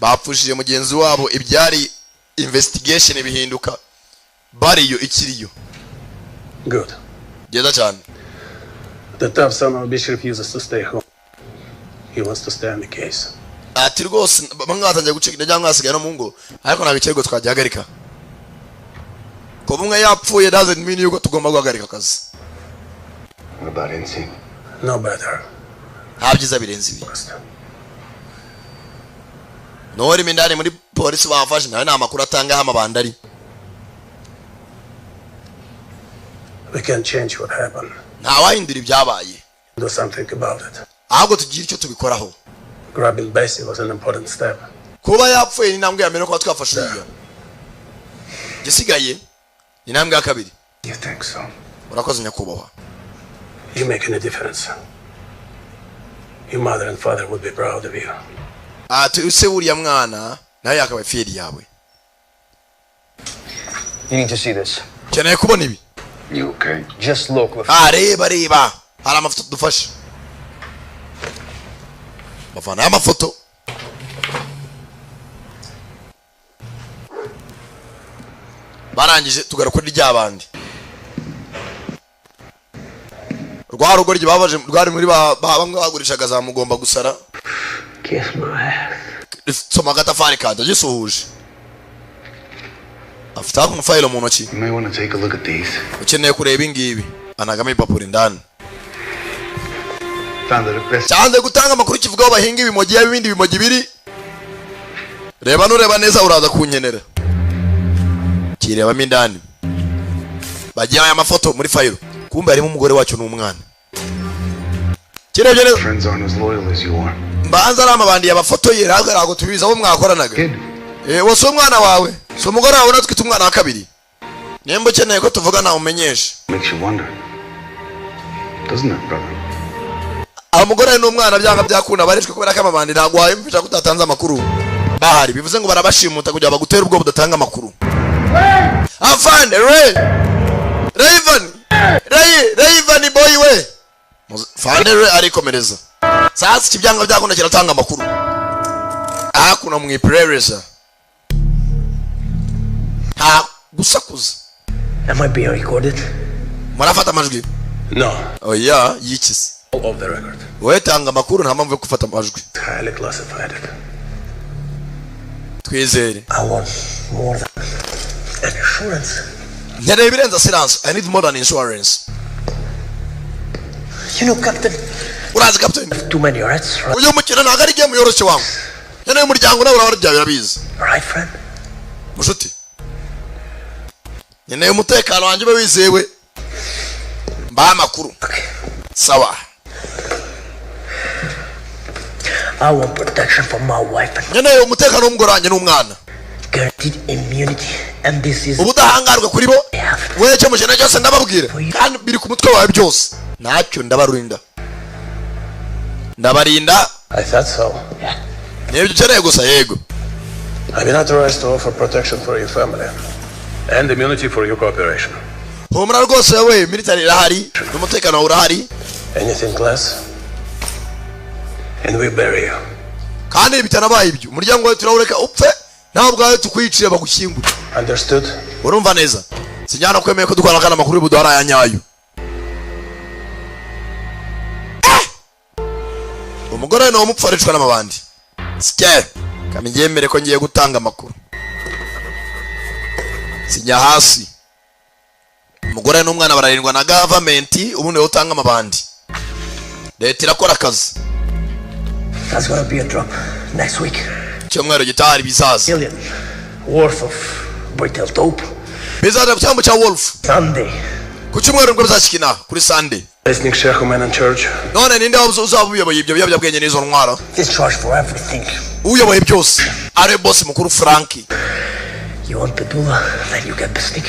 bapfushije mugenzi wabo, ibyari investigation bihinduka bariyo ikiriyo. Good. Byiza cyane. The tough son of a bitch refuses to stay home. He wants to stay on the case. Ati rwose bamwe batangiye gucika intege cyangwa basigaye no mu ngo, ariko ntabwo ikirego twagihagarika. Kuba umwe yapfuye doesn't mean yuko tugomba guhagarika akazi. What about NC? No better. Nta byiza birenze ibi. N'uwarimo indani muri polisi bafashe nawe nta makuru atanga aho amabanda ari. We can't change what happened. Ntawahindura ibyabaye. Do something about it. Ahubwo tugire icyo tubikoraho. Grabbing Bessie was an important step. Kuba yapfuye ni intambwe ya mbere no kuba twafashe uriya. Igisigaye ni intambwe ya kabiri. You think so? Urakoze, nyakubahwa. You making a difference. Your mother and father would be proud of you. Ati use uriya mwana nawe yakabaye fier yawe. You need to see this. Ukeneye kubona ibi. You okay? Just look. Ah, reba, reba, hari amafoto dufashe. Bavanayo amafoto. Barangije tugaruka kuri rya bandi, rwa rugo babaje rwari muri bamwe bagurishaga za mugomba gusara. Kiss my ass. Soma agatafari kanjye gisuhuje. Afite hakuno fayilo mu ntoki. You may want to take a look at these. Ukeneye kureba ingibi, anagamo ibipapuro indani. Found it at best. Cyanze gutanga amakuru, kivuga aho bahinga ibimogi, yaba ibindi bimogi biri. Reba, nureba neza uraza kunkenera. Kirebamo indani, bagiye aya mafoto muri fayilo, kumbe harimo umugore wacu n'umwana. Kirebye neza. Friends aren't as loyal as you are. Mbanza ari amabandi yabafotoye, ntabwo tubizi abo mwakoranaga. Wo si umwana wawe, si umugore wawe, natwite umwana wa kabiri. Nimba ukeneye ko tuvugana umenyeshe. Makes you wonder, doesn't it, brother? Aho umugore n'umwana byanga byakunda barishwe, kubera ko amabandi ntabwo wayumvisha ko utatanze amakuru bahari. Bivuze ngo barabashimuta kugira bagutere ubwoba udatanga amakuru. Afande Ray, Rayvan, Ray, Rayvan boy we. Fande Ray arikomereza. Sasa iki byanga byakunda kiratanga amakuru hakuno mu iperereza, nta gusakuza. Am I being recorded? Murafata amajwi? No. Oya, yikize. All off the record. Wowe tanga amakuru, nta mpamvu yo gufata amajwi. Highly classified. Twizere. I want more than an assurance. Nkeneye ibirenze assurance. I need more than insurance. You know, Captain. Urazi, Captain. Too many rats, right? Uyu mukino ntabwo ari game yoroshye wangu. Nkeneye umuryango nawe urabona birabizi. Right, friend? Mushuti, nkeneye umutekano wanjye ube wizewe, mbahe amakuru. Sawa. I want protection for my wife and Nkeneye umutekano w'umugore wanjye n'umwana. guaranteed immunity. And this is Ubudahangarwa kuri bo. Wowe icyo mukeneye cyose ndababwira, kandi biri ku mutwe wawe byose, ntacyo ndabarinda, ndabarinda. I thought so. Nibyo ukeneye gusa? Yego. I've been authorized to offer protection for your family and immunity for your cooperation. Humura rwose wowe, military irahari n'umutekano wawe urahari. Anything less, and we bury you. Kandi bitanabaye ibyo, umuryango wawe turawureka upfe, nawe ubwawe tukwicire bagushyingure. Understood? Urumva neza? Sinjyana kwemeye ko dukora kandi amakuru y'ubuduhara aya nyayo. Eh! Umugore we ni uwamupfa, aricwa n'amabandi. Sike kamibyemere ko ngiye gutanga amakuru, sijya hasi. Umugore n'umwana bararindwa na gavamenti, ubundi wowe utanga amabandi, leta irakora akazi. That's gonna be a drop next week. Icyumweru gitaha hari bizaza. Million worth of retail dope. Bizaza ku cyambu cya Wolf. Sunday. Ku cyumweru nibwo bizashyikina, kuri Sunday. Listening Sheikh and Church. None ninde waba uzaba uyoboye ibyo biyobyabwenge n'izo ntwaro? He's charged for everything. Uyoboye byose ari boss mukuru Frank. You want Petula, then you get Besnik.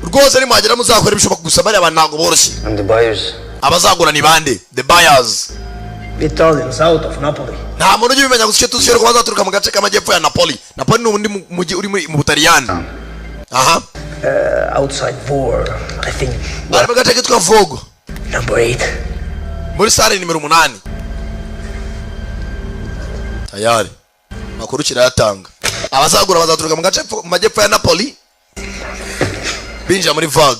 Rwose nimwagera muzakora ibishoboka, gusa bariya bantu ntabwo boroshye. And the buyers? Abazagura ni bande? The buyers? The Italians out of Napoli. Nta muntu ujya ubimenya, gusa icyo tuzi ko bazaturuka mu gace k'amajyepfo ya Napoli. Napoli ni undi mujyi uri mu Butaliyani aha. Outside Vor, I think. Bari mu gace kitwa Vogo. Number 8. Muri sare nimero 8. Tayari makuru kirayatanga, abazagura bazaturuka mu gace mu majyepfo ya Napoli, binjira muri vag.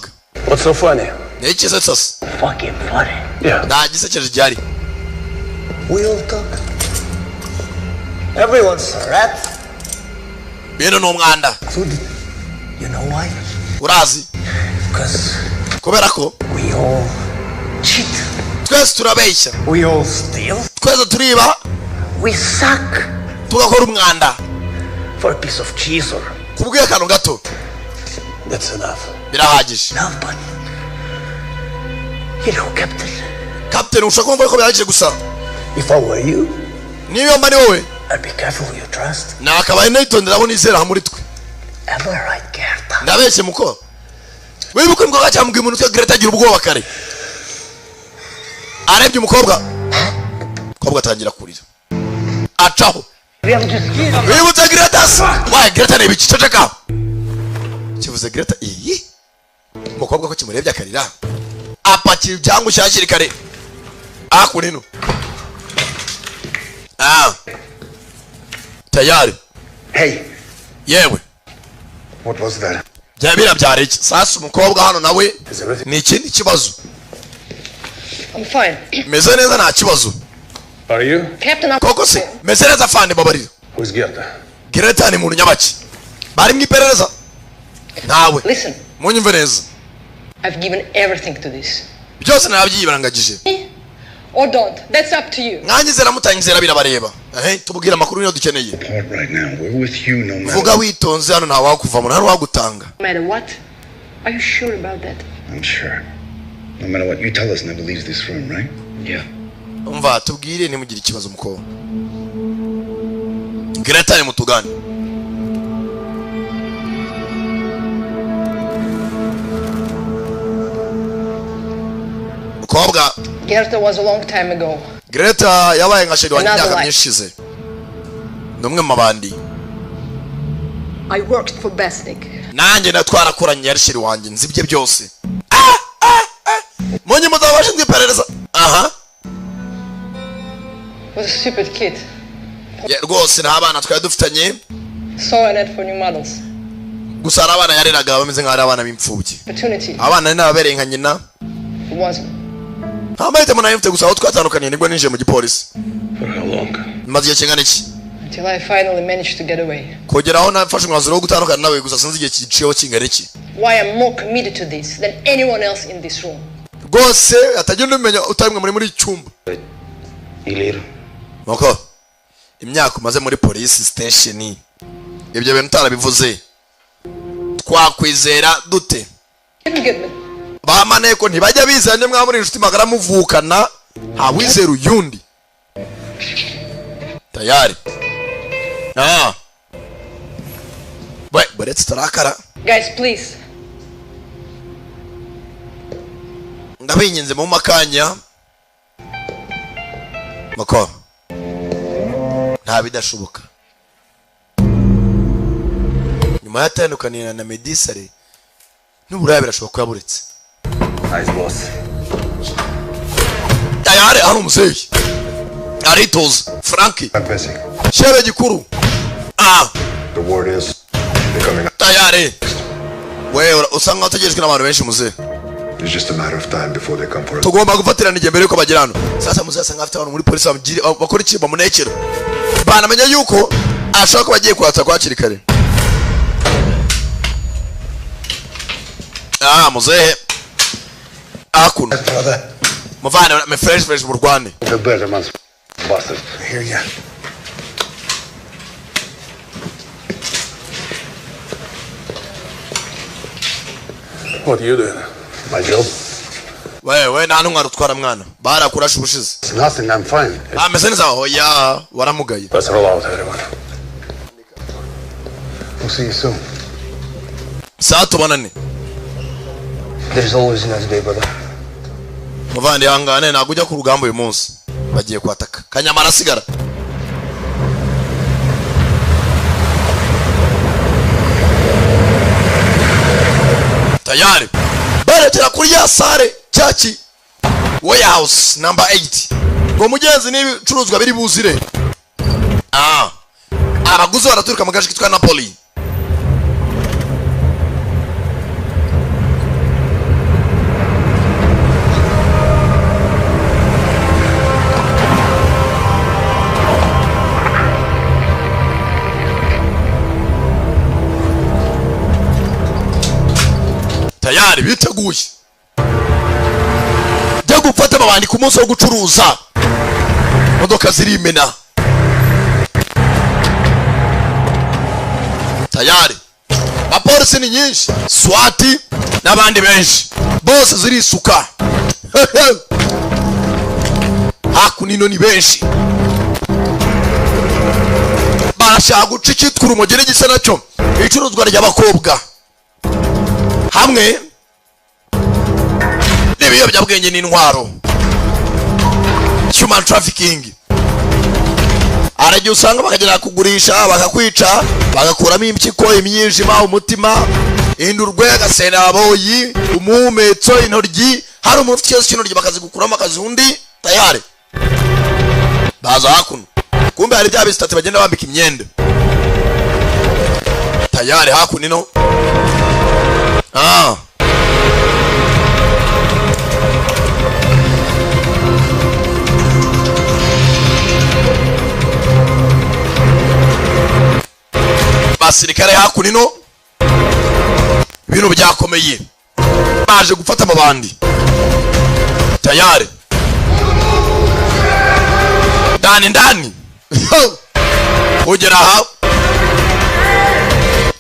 What's so funny? Ni iki se sasa? Fucking funny. Yeah. Nta gisekeje gihari. We all talk. Everyone's a rat. Bino ni umwanda. Included. You know why? Urazi? Because Kubera ko we all cheat. twese turabeshya. We all steal. Twese turiba. We suck. Tugakora umwanda. For a piece of cheese or Kubwira akantu gato. That's enough. Birahagije. No, but you know, Captain, Captain, ushobora kumva ko bihagije gusa. if I were you, Niyo mba ni wowe, I'd be careful who you trust. nakabaye nitondera abo nizera muri twe. Am I right, Gerta? Ndabeshye muko? Wibuke umukobwa cyambwiye umuntu utwa Greta agira ubwoba kare. Arebye umukobwa, umukobwa atangira kurira, acaho. Wibutse Greta se waye? Greta ni ibiki? Ceceka. Kivuze Greta, iyi umukobwa ko kimurebye akarira, apakira ibyangushya hakiri kare hakuno ino. Ah, tayari. Hey, Yewe. what was that? Byaba birabyara iki sasa? Umukobwa hano nawe ni ikindi kibazo. I'm fine. Meze neza, nta kibazo. Are you? Captain, I'm Koko se meze neza, fande, babarira. Who's Gerda? Greta ni muntu nyabaki bari mu iperereza. Ntawe. Listen, Munyumve neza. I've given everything to this. Byose narabyiyibangagije. Or don't. That's up to you. Mwanyizera mutanyizera birabareba. Tubwire amakuru niyo dukeneye. Apart right now. We're with you no matter. Vuga witonze, hano ntawakuvamo, nta n'uwagutanga. No matter what. Are you sure about that? I'm sure. No matter what you tell us never leaves this room, right? Yeah. Umva, tubwire, ntimugire ikibazo mukobwa. Greta ni mutugane. Mukobwa. Gerta was a long time ago. Greta yabaye nka chéri wanjye Another imyaka life. myinshi ishize. Ni umwe mu mabandi. I worked for Besnik. Nanjye na twarakoranye, yari chéri wanjye, nzi ibye byose. Ah, ah, ah. Munye muzaba bashinzwe iperereza aha. Was a stupid kid. Rwose nta bana twari dufitanye. Saw an ad for new models. Gusa hari abana yareraga bameze nk'aho ari abana b'imfubyi. Opportunity. Abana ni n'ababereye nka nyina. It wasn't. Nta mahitamo nari mfite, gusa aho twatandukaniye nibwo ninjiye mu gipolisi. For how long? Maze igihe kingana iki? Until I finally managed to get away. Kugera aho nafashe umwanzuro wo gutandukana nawe, gusa sinzi igihe giciyeho kingana iki. Why I'm more committed to this than anyone else in this room. Rwose atagira umenya utari mwe muri iki cyumba. Ilir. Nuko imyaka umaze muri police station, ibyo bintu utarabivuze twakwizera dute? Didn't get me. Ba maneko ntibajya bizana mwaba muri inshuti magara muvukana, ntawizera uyundi. Tayari, ah, we buretse tarakara. Guys, please. Ndabinginze mu makanya mako, nta bidashoboka. Nyuma yatandukanira na Medisare n'uburaya, birashoboka ko yaburetse. Nice, boss. Tayari hano umuzeyi aritoza Frank. I'm busy. Shebe gikuru, ah. The word is they're coming. Tayari we usa nkaho utegerejwe n'abantu benshi, muzehe. It's just a matter of time before they come for us. Tugomba gufatirana igihe mbere yuko bagera hano. Sasa muzehe asa nkaho afite abantu muri polisi bakora iki, bamunekera, banamenya yuko ashobora kuba agiye kwatsa kwa hakiri kare. Ah, muzehe akuno muvane me fresh fresh mu rwane. The Bergerman's bastard. Here ya. What are you doing? My job. Wewe nta ntwaro utwara mwana, barakurashe ubushize. It's nothing. I'm fine. Ameze neza, hoya waramugaye. Let's roll out, everyone. We'll see you soon. Saa tubonane. There's always another day, brother. Muvandi, ihangane, ntabwo ujya ku rugamba uyu munsi, bagiye kwataka. Kanyamara asigara. Tayari berekera kuri ya sare cyaki warehouse number 8 ngo mugenzi n'ibicuruzwa biri buzire. Ah, abaguzi baraturuka mu gace kitwa Napoli. Tayari biteguye jya gufata amabandi ku munsi wo gucuruza. Imodoka zirimena tayari, abapolisi ni nyinshi, SWAT n'abandi benshi bose zirisuka hakuno, ni benshi barashaka guca icyitwa urumogi n'igisa nacyo, icuruzwa ry'abakobwa hamwe n'ibiyobyabwenge n'intwaro, human trafficking. Aragiye usanga bakagera kugurisha, bakakwica, bagakuramo impyiko, imyijima, umutima, indurwe, agasenaboyi, umuhumetso, intoryi. Hari umuntu ufite ikibazo cy'intoryi, bakazigukuramo akazi undi. Tayari baza hakuno, kumbe hari bya bisitati bagenda bambika imyenda. Tayari hakuno ino, ah. Basirikare hakuno ino Ibintu byakomeye, baje gufata amabandi tayari ndani ndani. Ugera aha,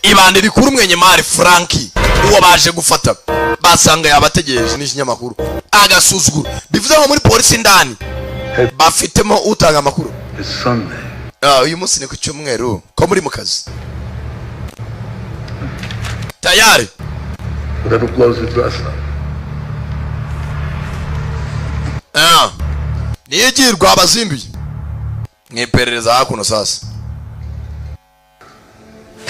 ibandi rikuru mwenyemari Franki, uwo baje gufata basanga yabategereje n'ikinyamakuru. Agasuzuguro. Bivuze ngo muri polisi indani bafitemo utanga amakuru. It's Sunday. Ah, uyu munsi ni ku cyumweru, ko muri mu kazi tayari. Whatever blows the dress up. Ah, niyigirwa abazinduye mu iperereza hakuno. Sasa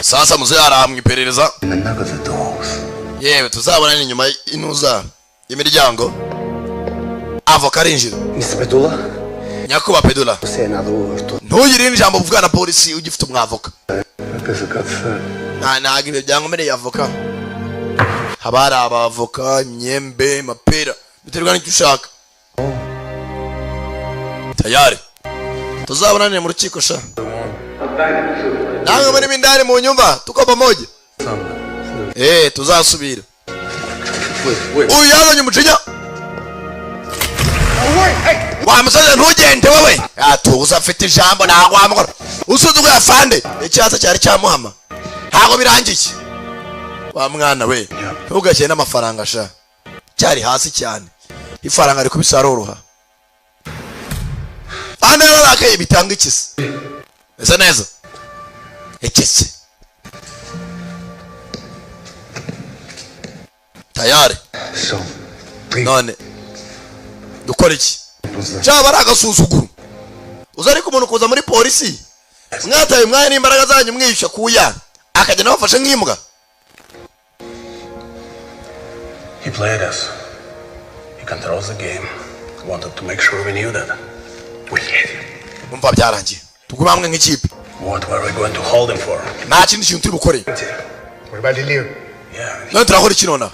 sasa muze haraha mu iperereza. In the doors. Yewe, tuzabona ni nyuma y'intuza y'imiryango. Avoka arinjira. Mr. Pedula, Nyakubahwa Pedula, say another word to ntugire irindi jambo uvugana na polisi ugifite umwavoka. There's a gut set. Ntabwo ibyo byankomereye. Avoka, haba hari abavoka, imyembe, amapera, biterwa n'icyo ushaka. Tayari tuzabonanire mu rukiko sha. Namwe muri indani mu nyumba, tuko pamoja. Tuzasubira. Uyu yazanye umujinya wa musozi. Ntugende wowe. Atuza, afite ijambo, ntabwo wamukora usuzuguye afande. Icyatsi cyari cyamuhama, ntabwo birangiye. Wa mwana we, ntugashyire n'amafaranga sha, cyari hasi cyane. Ifaranga rikubise aroroha. Fande yararakaye. Bitanga ikisi ese neza ikisi tayari. So, none dukora iki? Cyaba ari agasuzuguro uza, ariko umuntu kuza muri polisi mwataye umwanya n'imbaraga zanyu, mwishyura kuya, akagenda abafashe nk'imbwa. He played us. He controls the game. Wanted to make sure we knew that. We gave him. Umva, byarangiye, tugume hamwe nk'ikipe. What were we going to hold him for? Nta kindi kintu turi bukore. What about Ilir? Yeah. None turakora iki nonaha?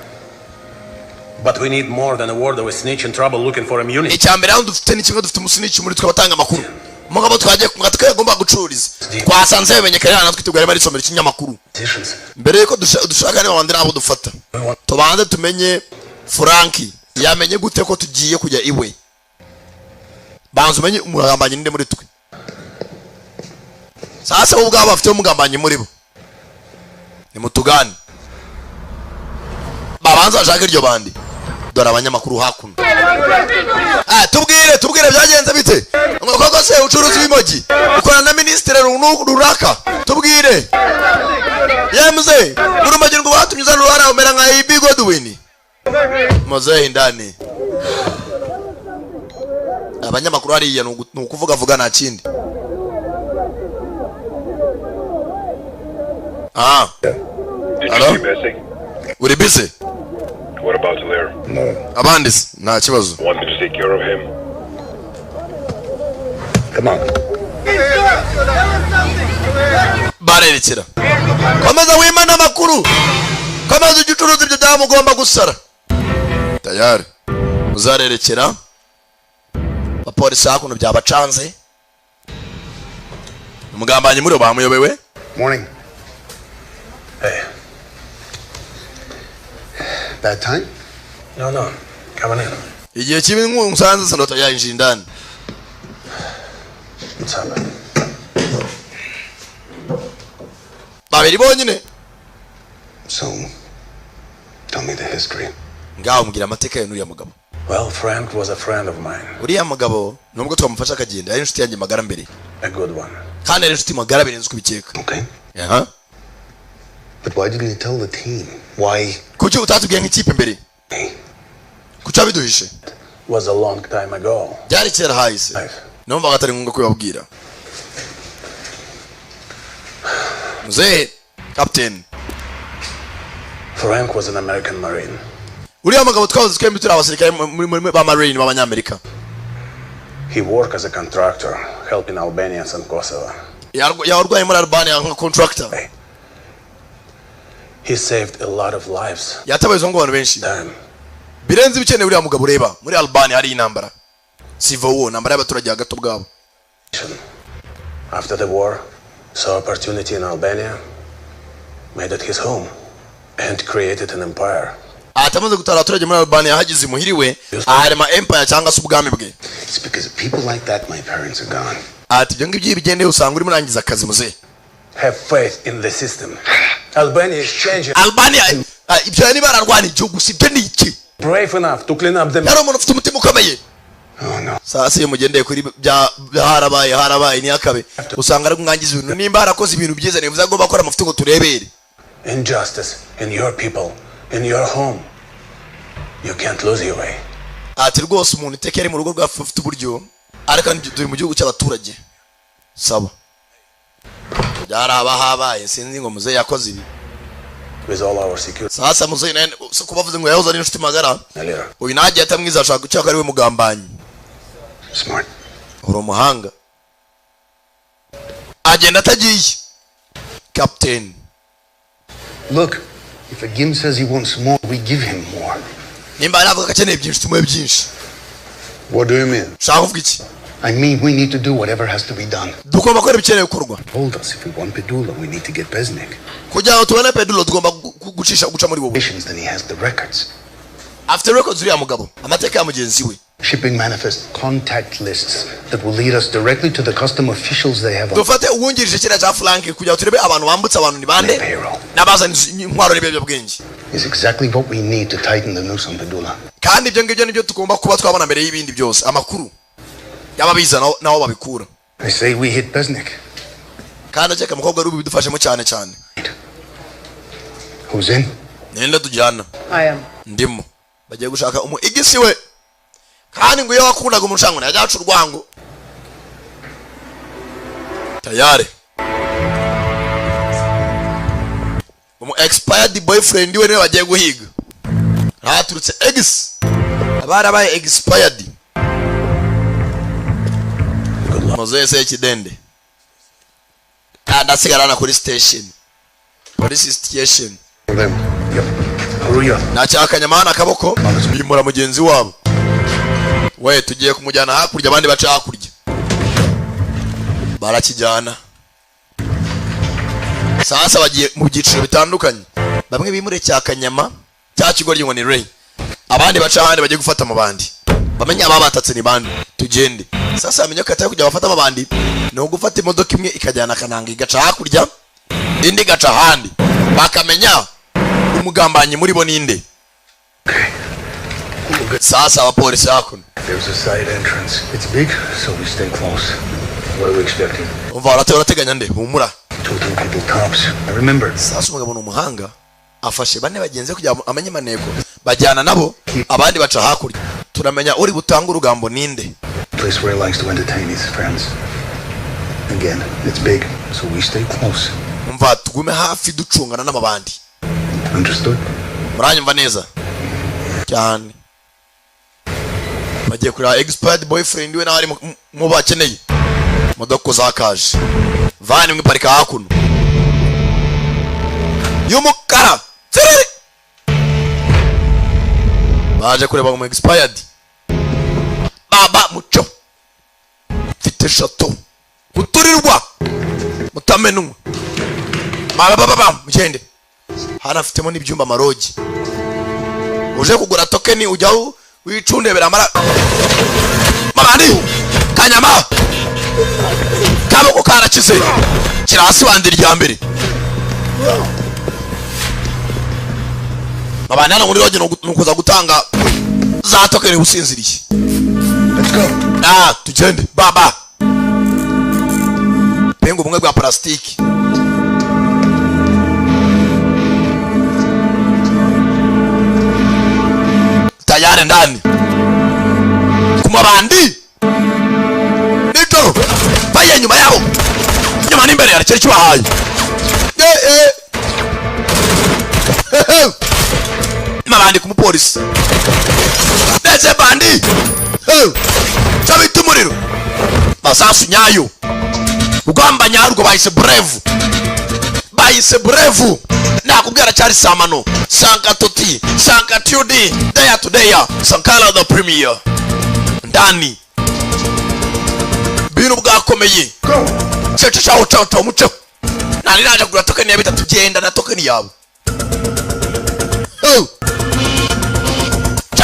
But we need more than a word of a snitch in trouble looking for immunity. Icya mbere hano dufite ni kimwe: dufite umusnitch muri twe abatanga amakuru. Umugabo twagiye kumwa twagomba gucururiza, twasanze bimenyekana natwe tubwo arimo arisomera ikinyamakuru. Decisions. Mbere yuko dushaka niba abandi nabo dufata, tubanze tumenye Franki yamenye gute ko tugiye kujya iwe. Banza umenye umugambanyi ninde muri twe. Sasa bo ubwabo bafite umugambanyi muri bo. Nimutugane, babanza bashake iryo bandi. Dore abanyamakuru hakuno. Ah, tubwire, tubwire, byagenze bite? Ngo koko se ucuruza ibimogi, ukorana na minisitiri runaka? Tubwire yemuze, urumogi ngo batumye uzana uruhara umera nka Ibi Godwin muzehe indani. Abanyamakuru hariya ni ukuvuga vuga, nta kindi. Ah. Did Hello? you see Messi? Uri busy? What about Ilir? Abandi se nta kibazo. Want me to take care of him? Come on. Barerekera. Komeza wimana amakuru, komeza ujye ucuruza ibyo byamugomba gusara. Tayari uzarerekera abapolisi hakuno, byabacanze. Umugambanyi muri bo bamuyobewe. Morning. Hey. Bad time? No. Come on in. Igihe kibi nsanze sanota yinjiye indani. What's up? Babiri bonyine. So, tell me the history. Ngaho mbwira amateka ye n'uriya mugabo. Well, Frank was a friend of mine. Uriya mugabo, nubwo twamufasha akagenda, yari inshuti yanjye magara mbere. A good one. Kandi yari inshuti magara birenze uko ubikeka. Okay. Aha. But why didn't you tell the team? Why? Kuki utatubwiye nk'ikipe mbere? Kuki wabiduhishe? Was a long time ago. Byari kera hahise, numvaga atari ngombwa kubibabwira. Muzehe captain. Frank was an American Marine. Uriya mugabo twahoze twembi turi abasirikare muri ba marine b'abanyamerika. He worked as a contractor, helping Albanians in Kosovo. Yarwaye muri Albania nka contractor. He saved a lot of lives. Yatabaye ngo abantu benshi birenze ibikenewe. Uriya mugabo ureba, muri Albania hari intambara, civil war, intambara y'abaturage hagati ubwabo. After the war, saw opportunity in Albania, made it his home. And created an empire. Atamaze gutara abaturage muri Albania, hagize imuhiriwe aharema empire cyangwa se ubwami bwe. It's because of people like that my parents are gone. Ati ibyo ngibyo iyo bigendeye usanga urimo urangiza akazi, muzehe. Have faith in the system. Albania is changing. Albania ibyo niba bararwana igihugu, si ibyo ni iki? Brave enough to clean up the Yari umuntu ufite umutima ukomeye. Sasa iyo mugendeye kuri bya harabaye harabaye ntiyakabe, usanga ari kumwangiza ibintu. Nimba harakoze ibintu byiza, nivuze ngo bakora amafuti ngo turebere. Injustice in your people, in your home. You can't lose your way. Ati rwose umuntu iteka yari mu rugo rwacu ufite uburyo, ariko turi mu gihugu cy'abaturage. Saba byaraba habaye, sinzi ngo muzehe yakoze ibi. With all our security. Sasa muzehe nawe si kubavuze ngo yahoze ari inshuti magara. Later. Uyu nagiye atamwiza, ashaka gucyaka ari we mugambanyi. Smart. Uri umuhanga. Agenda atagiye captain. Look, if Agim says he wants more, we give him more. Nimba navuga ko akeneye byinshi, tumuhe byinshi. What do you mean? Ushaka kuvuga iki? I mean, we need to do whatever has to be done. Tugomba gukora ibikeneye gukorwa. Told us if we want Pedula, we need to get Besnik. Kugira ngo tubone Pedulo, tugomba gucisha guca muri wowe. Then he has the records. Afite records uriya mugabo, amateka ya mugenzi we. Shipping manifest, contact lists that will lead us directly to the custom officials they have on Dufate uwungirije kiriya cya Frank kugira ngo turebe abantu bambutse abantu ni bande n'abazana intwaro n'ibiyobyabwenge. Is exactly what we need to tighten the noose on Pedula. Kandi ibyo ngibyo nibyo tugomba kuba twabona mbere y'ibindi byose, amakuru y'ababiza n'aho babikura. I say we hit Besnik. Kandi akeka umukobwa ari bidufashemo cyane cyane. Who's in? Ninde tujyana? I am. Ndimo. Bagiye gushaka umu ex we, kandi ngo iyo wakundaga umushango ntiyajya aca urwango. Tayari umu expired boyfriend we niwe bagiye guhiga. Haturutse ex abarabaye expired. Moses Kidende kandi asigarana kuri station, police station. Nacyakanyamana akaboko bimura mugenzi wabo we, tugiye kumujyana hakurya, abandi baca hakurya barakijyana. Sasa bagiye mu byiciro bitandukanye, bamwe bimure cyakanyama cya kigoryi ngo ni Ray, abandi baca ahandi bagiye gufata amabandi, bamenye ababatatse ni bande. Tugende sasa bamenye ko atari kujya bafata amabandi, ni ugufata imodoka imwe ikajyana akananga igaca hakurya, indi igaca ahandi, bakamenya umugambanyi muri bo ninde. Sasa abapolisi hakuno. There's a side entrance. It's big, so we stay close. What are we expecting? Umva, urateganya nde? Humura. 2, 3 people tops. I remember. Sasa umugabo ni umuhanga, afashe bane bagenzi kugira ngo amenye maneko, bajyana nabo, abandi baca hakurya. Turamenya uri butanga urugambo ninde. Place where he likes to entertain his friends. Again, it's big, so we stay close. Umva, tugume hafi ducungana n'amabandi. Understood? Muranyumva neza cyane. Bagiye kureba expired boyfriend we nawe ari mu bakeneye. Imodoka zakaje, van imwe iparika hakuno y'umukara tsiriri. Baje kureba mu expired baba muco mfite shato guturirwa mutamenwa baba baba mugende. Hano afitemo n'ibyumba, amarogi. Uje kugura token ujyaho wicundebera amara mabandi. Kanyama kaboko karakize kiri hasi bandi rya mbere mabandi hano muri lodge ni ukuza gutanga za token usinziriye. Ah, tugende baba penga ubumwe bwa plastique. Tayari ndani kumabandi nijoro baye nyuma yabo, nyuma n'imbere yarekera kibahaye. Eh eh, mabandi ku mupolisi ndetse bandi cyabita umuriro, masasu nyayo, rugamba nyarwo. Bahise brave, bahise brave. Nakubwira cyari samano sankatoti sankatudi day to day. Sankara the premier ndani bintu bwakomeye. Cece caho caho caho muco nari naje kugura token ya bitatu, genda na token yawe.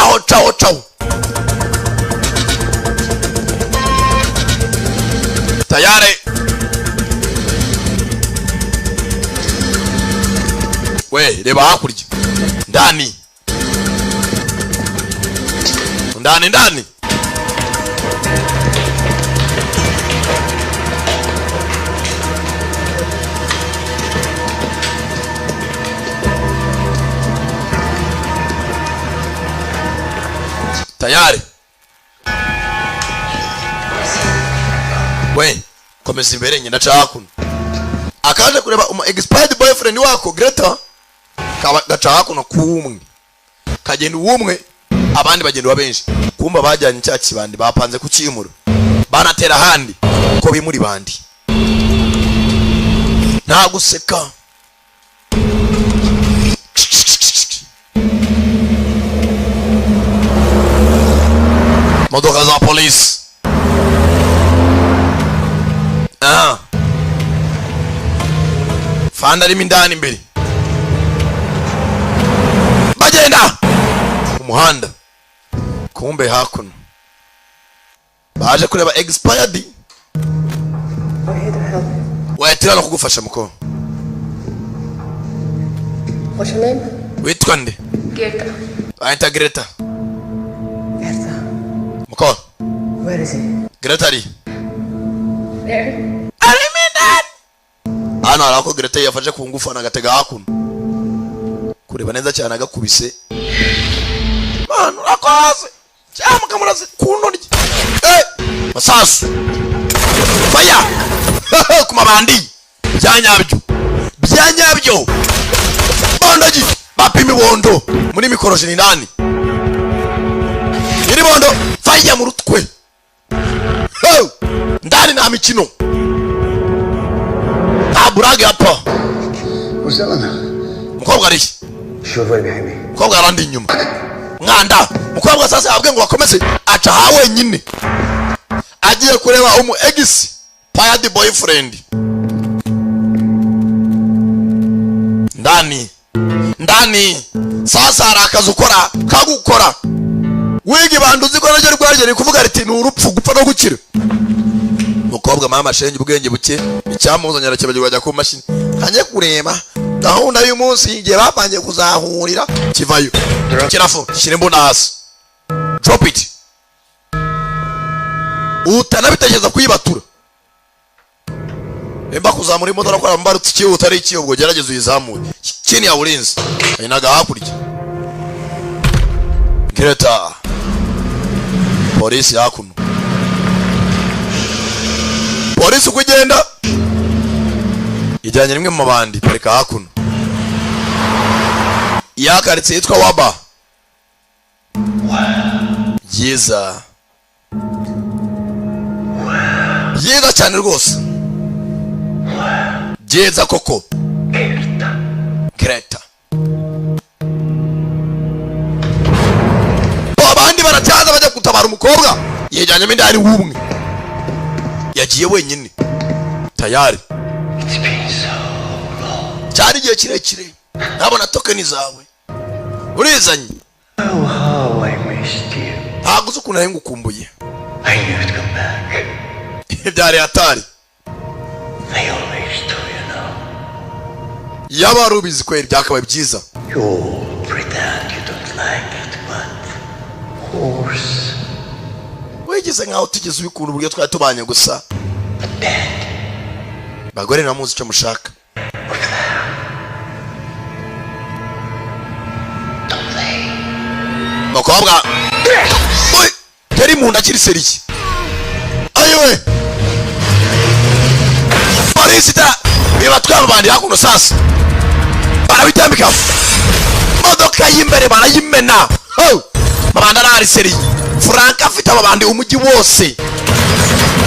Caho caho caho, tayari we. Reba hakurya, ndani ndani ndani. Tayari we, komeza imbere, ngenda aca hakuno. Akaje kureba umu expired boyfriend wako Greta. Kaba gaca hakuno kumwe, kagenda uwumwe, abandi bagenda benshi. Kumba bajyanye cya kibandi bapanze kucyimura, banatera ahandi ko bimuri bandi. Nta guseka. Modoka za polisi. Ah, fanda arimo indani imbere, bagenda mu muhanda. Kumbe hakuno baje kureba expired. We're here to help you. Wahitira no kugufasha, muko. What's your name? Witwa nde? Gerta. Ahita Greta. Gerta. Muko. Where is he? Greta ari There. Arimo indani hano. Hari ako Greta yafashe ku ngufu, anagatega hakuno kureba neza cyane, agakubise manu urakoze cyangwa mukamuraze ku ntoryi. Eh, masasu, faya ku mabandi. Bya nyabyo, bya nyabyo. Bondogi bapima ibondo muri mikorojeni indani, nyiri bondo, faya mu rutwe. Ho! Ndani nta mikino, nta burage hapa. Where's Eleanor? Umukobwa ari he? She was right behind me. Umukobwa arandi inyuma mwanda. Umukobwa sasa yabwiye ngo bakomeze, aca ha wenyine, agiye kureba umu expired boyfriend. Ndani ndani sasa hari akazi ukora kagukora wiga ibandi, uzi ko naryo rwaryo riri kuvuga riti ni urupfu, gupfa no gukira. Umukobwa mama shenge ubwenge buke, icyamuzanye arakibagirwa, ajya ku mashini kanye kureba gahunda y'umunsi igihe bapangiye kuzahurira. Kivayo kirafu, shyira imbunda hasi, drop it, utanabitekereza kuyibatura. Nimba kuzamura imodoka akora mbarutse ikihuta ari iki, ubwo gerageza uyizamure chini ya ulinzi. Inaga hakurya Greta, polisi hakuno. Polisi uko igenda ijyanye rimwe mu mabandi, parika hakuno ya karitsiye yitwa Waba. Byiza, byiza cyane rwose, byiza koko. Greta, abandi baracyaza bajya gutabara umukobwa, yejyanyemo indani w'umwe, yagiye wenyine tayari. Cyari igihe kirekire ntabona tokeni zawe urizanye. Oh, how I missed you. Ntabwo uzi ukuntu nari ngukumbuye. I knew you'd come back. Byari hatari. I always do, you know. Yaba wari ubizi kweri, byakabaye byiza. You all pretend you don't like it, but horse, Wigize nkaho utigeze ubikunda uburyo twari tubanye gusa. Bagore ntamuzi icyo mushaka. Mukobwa. Ui, yari mu nda akiri sérieux. Ayiwe, polisi ta bibatwara abandi hakuno. Sasa barabitambika, modoka y'imbere barayimena. Oh! Mabanda arahari sérieux. Frank afite ababandi umujyi wose.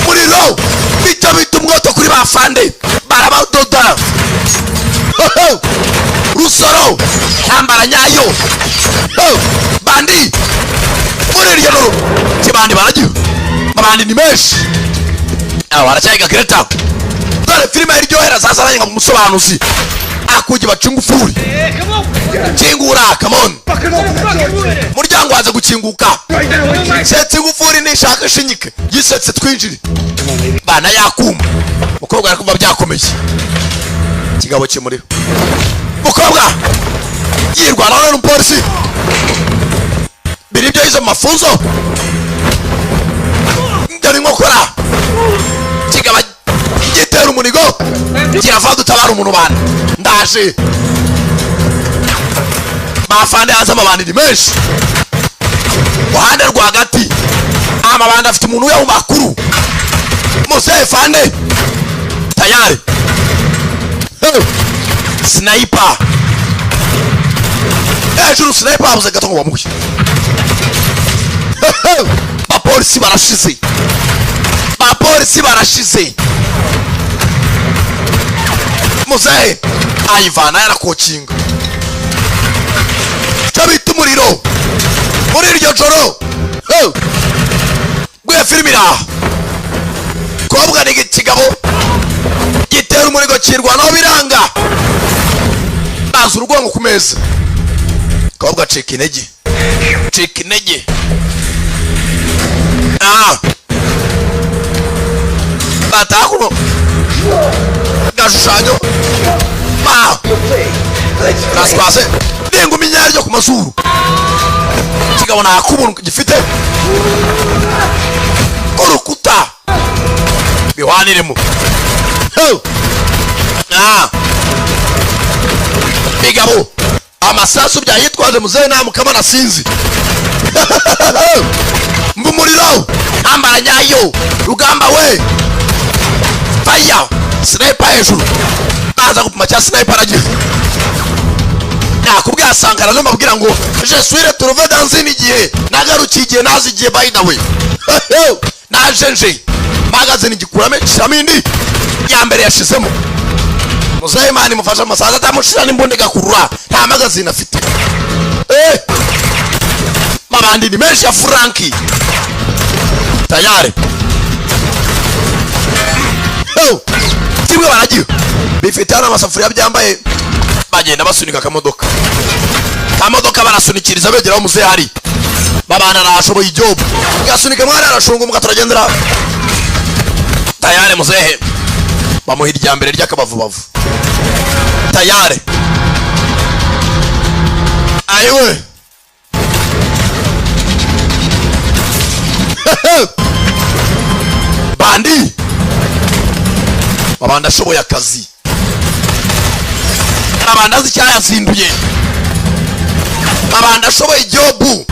Muriro bita bita umwoto kuri ba fande, barabadoda. Ho, ho! Rusoro ntambara nyayo. Ho! Bandi muri iryo joro kibandi baragiye, abandi ni benshi, aba baracyayiga Greta. Dore filime iryohera sasa, nanjye nkaba umusobanuzi. Akugi baca ingufuri. Kingura, come on. Muryango waza gukinguka. Setse ingufuri, nishaka ishinyike yisetse, twinjire bana. Yakuma mukobwa arakumva byakomeye. Ikigabo kimuriho, mukobwa yirwanaho n'umupolisi. Biri ibyo yize mu mafunzo, dore inkokora. Kigaba gitera umunigo, kirava dutabara umuntu bana. Ndaje bafande. Hanze amabandi ni menshi. Ruhande rwagati amabandi afite umuntu we mu makuru. Muzehe fande tayari. Sniper hejuru, sniper habuze gato ngo bamuhe. Bapolisi barashize, bapolisi barashize. Muzehe ayivana yarakokinga icyo bita umuriro muri iryo joro. Bwiya filimi iraha. Kobwa ni ikigabo gitera umuriro, kirwanaho biranga, baza urwongo ku meza. Kobwa cika intege, cika intege. Ah, bataha kuno gashushanyo ba rasipase n'ingumi nyaryo ku mazuru. Kigabo nta kubuntu gifite urukuta bihwaniremo. Ah, bigabo amasasu byayitwaje. Muzehe nta mukama nasinzi mva umuriro. Ntambara nyayo, rugamba we, fire. Sniper hejuru, baza gupima cya sniper aragira. Nakubwiye Sankara, mbabwira ngo je suis retrouvé dans une igihe nagarukiye igihe nazi igihe. By the way, naje nje magazine gikuramo, shyiramo indi ya mbere yashizemo. Muzehe Imana imufasha, amasaza atamushira n'imbunda igakurura, nta magazine afite. Eh, mabandi ni menshi ya Franki tayari. Oh, kimwe baragiye bifite hano amasafuriya byambaye, bagenda basunika akamodoka, akamodoka barasunikiriza begera aho muzehe ari. Babana arashoboye ijobu, gasunika mwana arashunga, turagendera tayari. Muzehe bamuha irya mbere ry'akabavubavu tayari. Ayiwe, bandi babandi ashoboye akazi, abandi azi icyayazinduye, babandi ashoboye igihugu.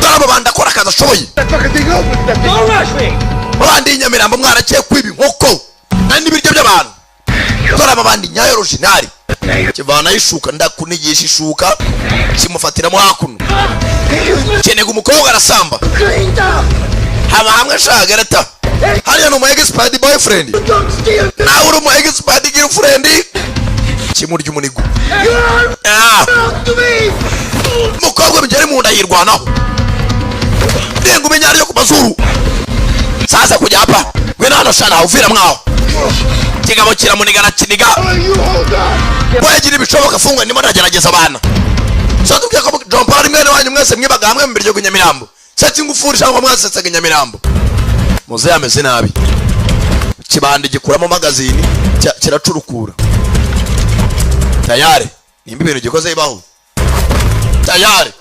Dore abo bandi akora akazi ashoboye. Babandi y'inyamirambo mwaragiye kwiba inkoko nari n'ibiryo by'abantu. Dore aba bandi nyayo original. Kivanaho ishuka, ndakunigisha ishuka, kimufatiramo hakuno, kenega umukobwa arasamba. Haba hamwe shagareta hariya ni umu expired boyfriend, nawe uri umu expired girlfriend. Kimurya umunigo. Ah. Umukobwa bigere mu nda yirwanaho, renga umenya ariyo ku mazuru. Sasa kujya hapa, ngwino hano shana, uvira mwaho. Kigabo kiramuniga na kiniga wagira ibishoboka. Fungwa, ndimo ndagerageza abana. So tubwiye ko John Paul mwene wanyu mwese mwibaga hamwe mu biryo Nyamirambo, se ingufuri cyangwa mwasetsaga Nyamirambo. Muze ameze nabi. Kibandi gikuramo magazine, kiracurukura tayari. Nimba ibintu gikoze bibaho tayari.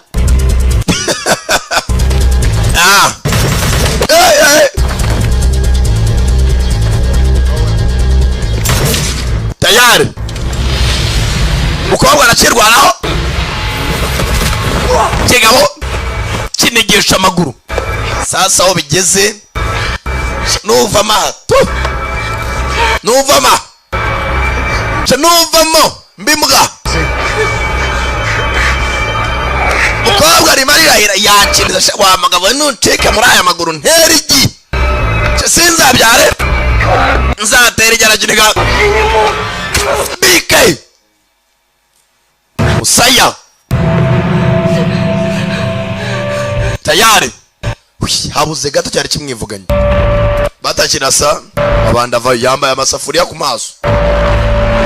Ah, hey, hey. Tayari umukobwa arakirwanaho, kigabo kinigisha amaguru. Sasa aho bigeze, nuvama tu, nuvama nuvamo mbimbwa. Mukobwa arimo arirahira yakiriza wa mugabo, nuncike muri aya maguru ntera igi sinzabyare nzatera igerageza bike musaya tayari. Habuze gato cyari kimwivuganye. Batakirasa abandi avayo yambaye amasafuriya ku maso.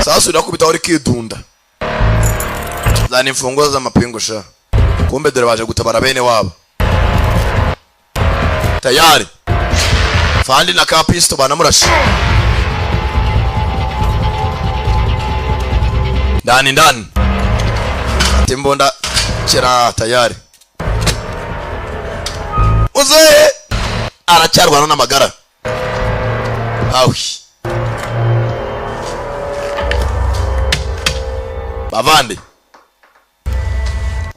Sasu rirakubita rikidunda. Zana imfunguzo z'amapingu sha. Kumbe dore baje gutabara bene wabo. Tayari fandi na ka pisto banamurashe. Ndani ndani. Ati mbonda kira tayari. Uze aracyarwana n'amagara. Awi. Bavandi.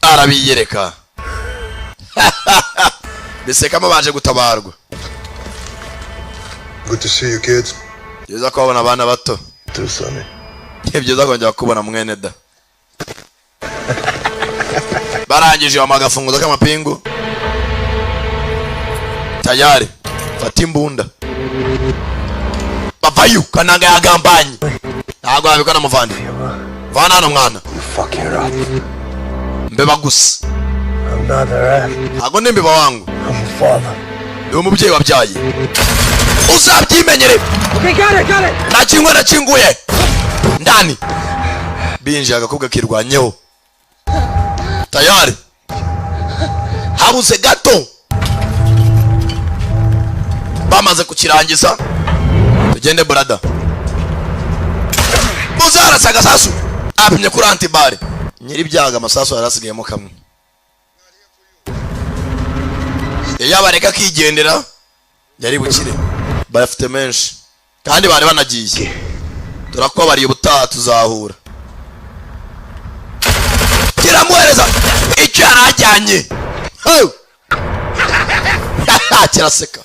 Arabiyereka. Bisekamo baje gutabarwa. Good to see you kids. Byiza kubabona abana bato. Too, Sonny. Byiza kongera kubona mwene da. Barangije bamagafunguzo k'amapingu. Tayari fata imbunda. Bavayo kananga yagambanye. Ntago yabikora muvandi. Vana hano mwana. Fucking rat. Mbeba gusa. I'm not a rat. Ntago ndi mbeba wangu. I'm a father. Ni umubyeyi wabyaye. Uzabyimenyere. Okay, got it, got it. Nakingwe nakinguye. Ndani. Binje agakobwa kirwanyeho. Tayari. Habuze gato. Bamaze kukirangiza. Tugende brother. Muzarasa agasasu. Apimye kuri antibare. Nyiri byaga amasasu yarasigayemo kamwe. Yabareka kigendera yari bukire. Bafite menshi kandi bari banagiye. Turakubabariye ubutaha tuzahura. Kiramuhereza icyo yarajyanye. Kiraseka.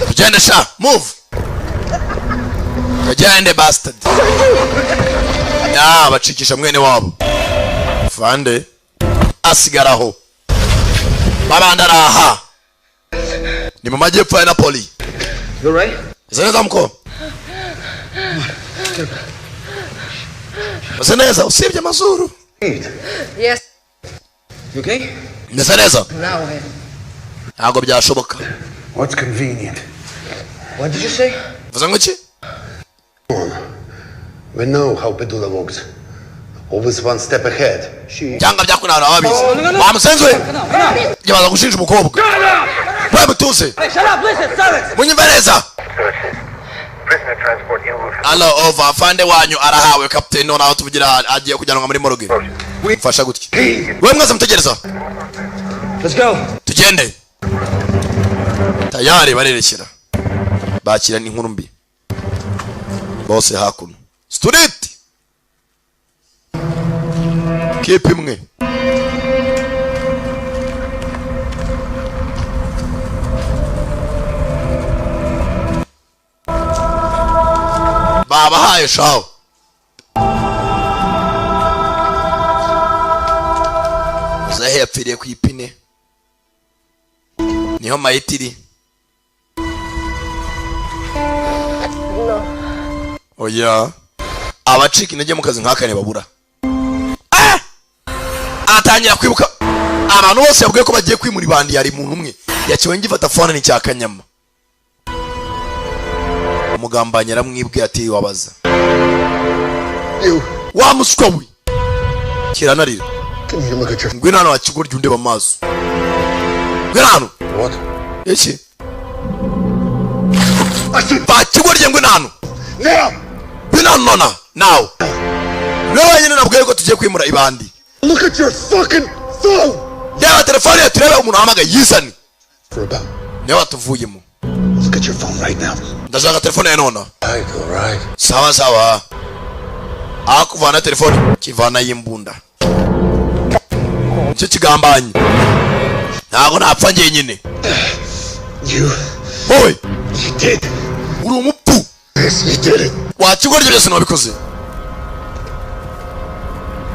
Tugende sha, move. Tugende bastard. Ya bacikisha mwene wabo. Fande asigaraho. Babandaraha. Ni mu majyepfo ya Napoli. You right? Zeneza mko. Zeneza usibye amazuru. Yes. You okay? Zeneza. Now. Ntabwo byashoboka. What's convenient? What did you say? Vuze ngo iki? We know how Bedula works. Always one step ahead. She Cyangwa byakunara ababizi. Bamusenzwe. Yabaza gushinja umukobwa. Wewe mutuse. Shut up, listen, silence. Munyumve neza. Allo over afande wanyu arahawe captain none aho tuvugira agiye kujyanwa muri morgue. Mfasha gutya. Wewe mwese mutegereza. Let's go. Tugende. Tayari barerekera. Bakira n'inkuru mbi. Bose hakuno. Street. Keep imwe. Babahaye shawo. Zahe yapfiriye ku ipine. Niho mayitiri. No. Oya. Abacika intege mu kazi nk'akane babura. Atangira kwibuka abantu bose yabwiye ko bagiye kwimura ibandi yari umuntu umwe. Yakiwe ngifata phone ni cya kanyama. Umugambanye aramwibwiye ati wabaza. Wa muswa we. Kiranarira. Ngwino hano wakigoryi undeba amaso. Ngwino hano. What? Iki? Bakigoryi ngwino hano. Now. Ngwino hano nona. Now. Wewe wenyine nabwiye ko tugiye kwimura ibandi. Look at your fucking phone. Reba telefone ye turebe umuntu ahamagaye yizane. For about. Niwe watuvuyemo. Look at your phone right now. Ndashaka telefone ye nona. Right, all right. Sawa sawa. Akuvana telefone kivana y'imbunda. Nicyo kigambanye. Ntago napfa njyenyine. You. Wowe. You did. Uri umupfu. Yes, you did it. Wakigoryi byose nabikoze.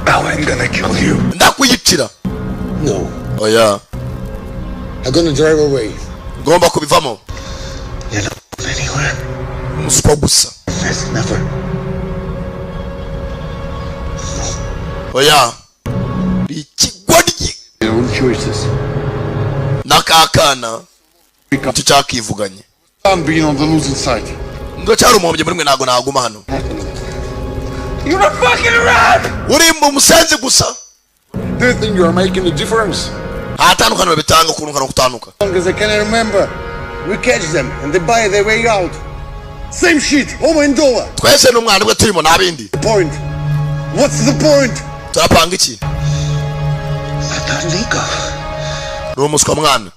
Now I'm gonna kill you. Ndakwiyicira. No. Oya. I'm gonna drive away. Ngomba kubivamo. You're not going anywhere. Umuswa gusa. Yes, never. Oya. Ikigoryi. Your own choices. Nakakana. Icyo cyakivuganye. I'm being on the losing side. Ndacyari umuhombyi muri mwe ntago naguma hano. You're a fucking rat! Uri umusenzi gusa. Do you think you are making a difference? Nta tandukaniro bitanga kunuka no kutanuka. Long as I can remember, we catch them and they buy their way out. Same shit, over and over. Twese n'umwana ubwe turimo, nta bindi. Point. What's the point? Turapanga iki? About Nico. Uri umuswa mwana.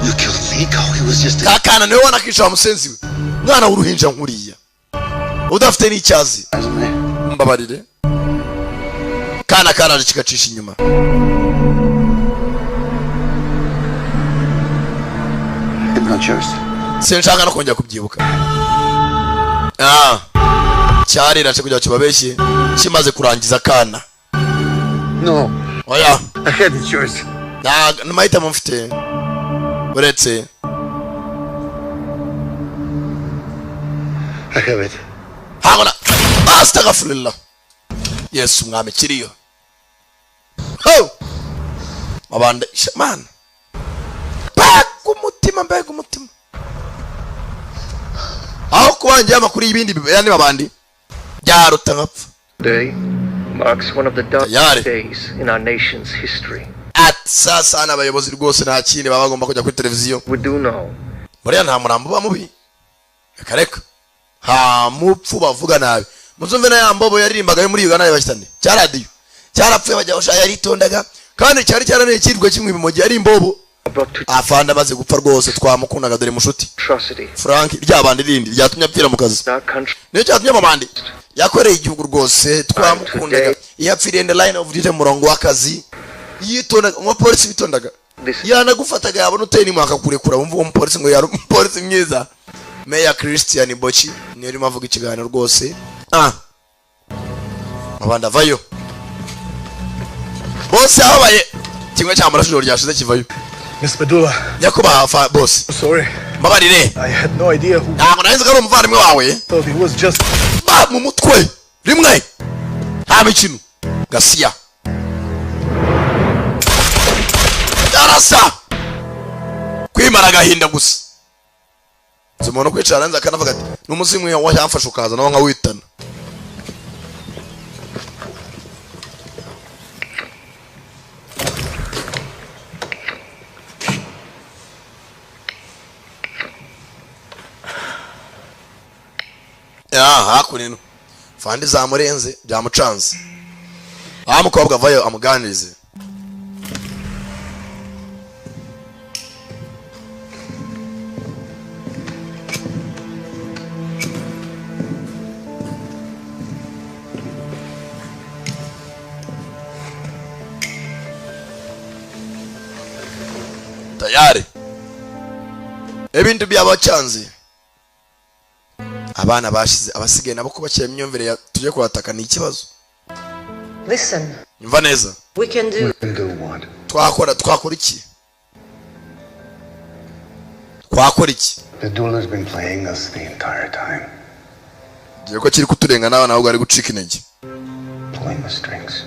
You killed Nico. He was just a Kakana niwe wanakisha wa musenzi we, mwana w'uruhinja nkuriya udafite n'icyazi. Mbabarire. Kana karaje kigacisha inyuma. Have no choice. Sinshaka no kongera kubyibuka. Ah, cyariraje kugira ngo kibabeshye kimaze kurangiza akana. No, Oya. I had a choice. Nta mahitamo mfite uretse I have it. Habona, astagfirullah, Yesu mwami kiriyo ho mabanda man, mbega umutima, mbega umutima, aho kubangira amakuru y'ibindi bibera mabandi byaruta nkapfa. Day marks one of the darkest Tayari. days in our nation's history. Ati sasa n'abayobozi rwose nta kindi baba bagomba kujya kuri televiziyo. We do know Buriya nta murambo uba mubi, reka reka, nta mupfu bavuga nabi. Muzumve na ya mbobo yaririmbaga yo muri Uganda yabashyitane cya radiyo cyarapfuye, bajya bashaka yaritondaga kandi cyari cyaraneye kirwa kimwe ibimogi ari imbobo. brought to Afande amaze gupfa rwose twamukundaga, dore mushuti atrocity Frank, rya bandi rindi ryatumye apfira mu kazi in our country. niyo cyatumye amabandi yakoreye igihugu rwose twamukundaga. Iyo apfiriye in the line of duty, mu murongo w'akazi, yitondaga, umupolisi witondaga. This Yanagufataga yabona uteye nimwe akakurekura. Wumva uwo mupolisi ngo yari umupolisi mwiza. Meya Christian Boki niyo urimo avuga ikiganiro rwose. Ah, abandi avayo bose ababaye kimwe cyamaraso ijoro ryashize kivayo. Miss Padula, Nyakubahwa boss. I'm sorry. Mbabarire. I had no idea who Ntabwo nari nzi ko ari umuvandimwe wawe. thought he was just. Ba mu mutwe rimwe, nta mikino gasiya arasa kwimara agahinda gusa. Nzi umuntu kwicara hanze akanavuga ati n'umuzimu wayamfashe ukaza nawe nkawitana. Ya hakuno ino fandi zamurenze byamucanze, aho umukobwa avayo amuganirize. Tayari ebintu byabacanze, abana bashize abasigaye nabo kubakira imyumvire ya tujye kubataka ni ikibazo. Listen, Nyumva neza. we can do Can do what? Twakora iki? Twakora iki? The dueller's been playing us the entire time, Giye ko kiri kuturenga nawe ntabwo ari gucika intege. pulling the strings.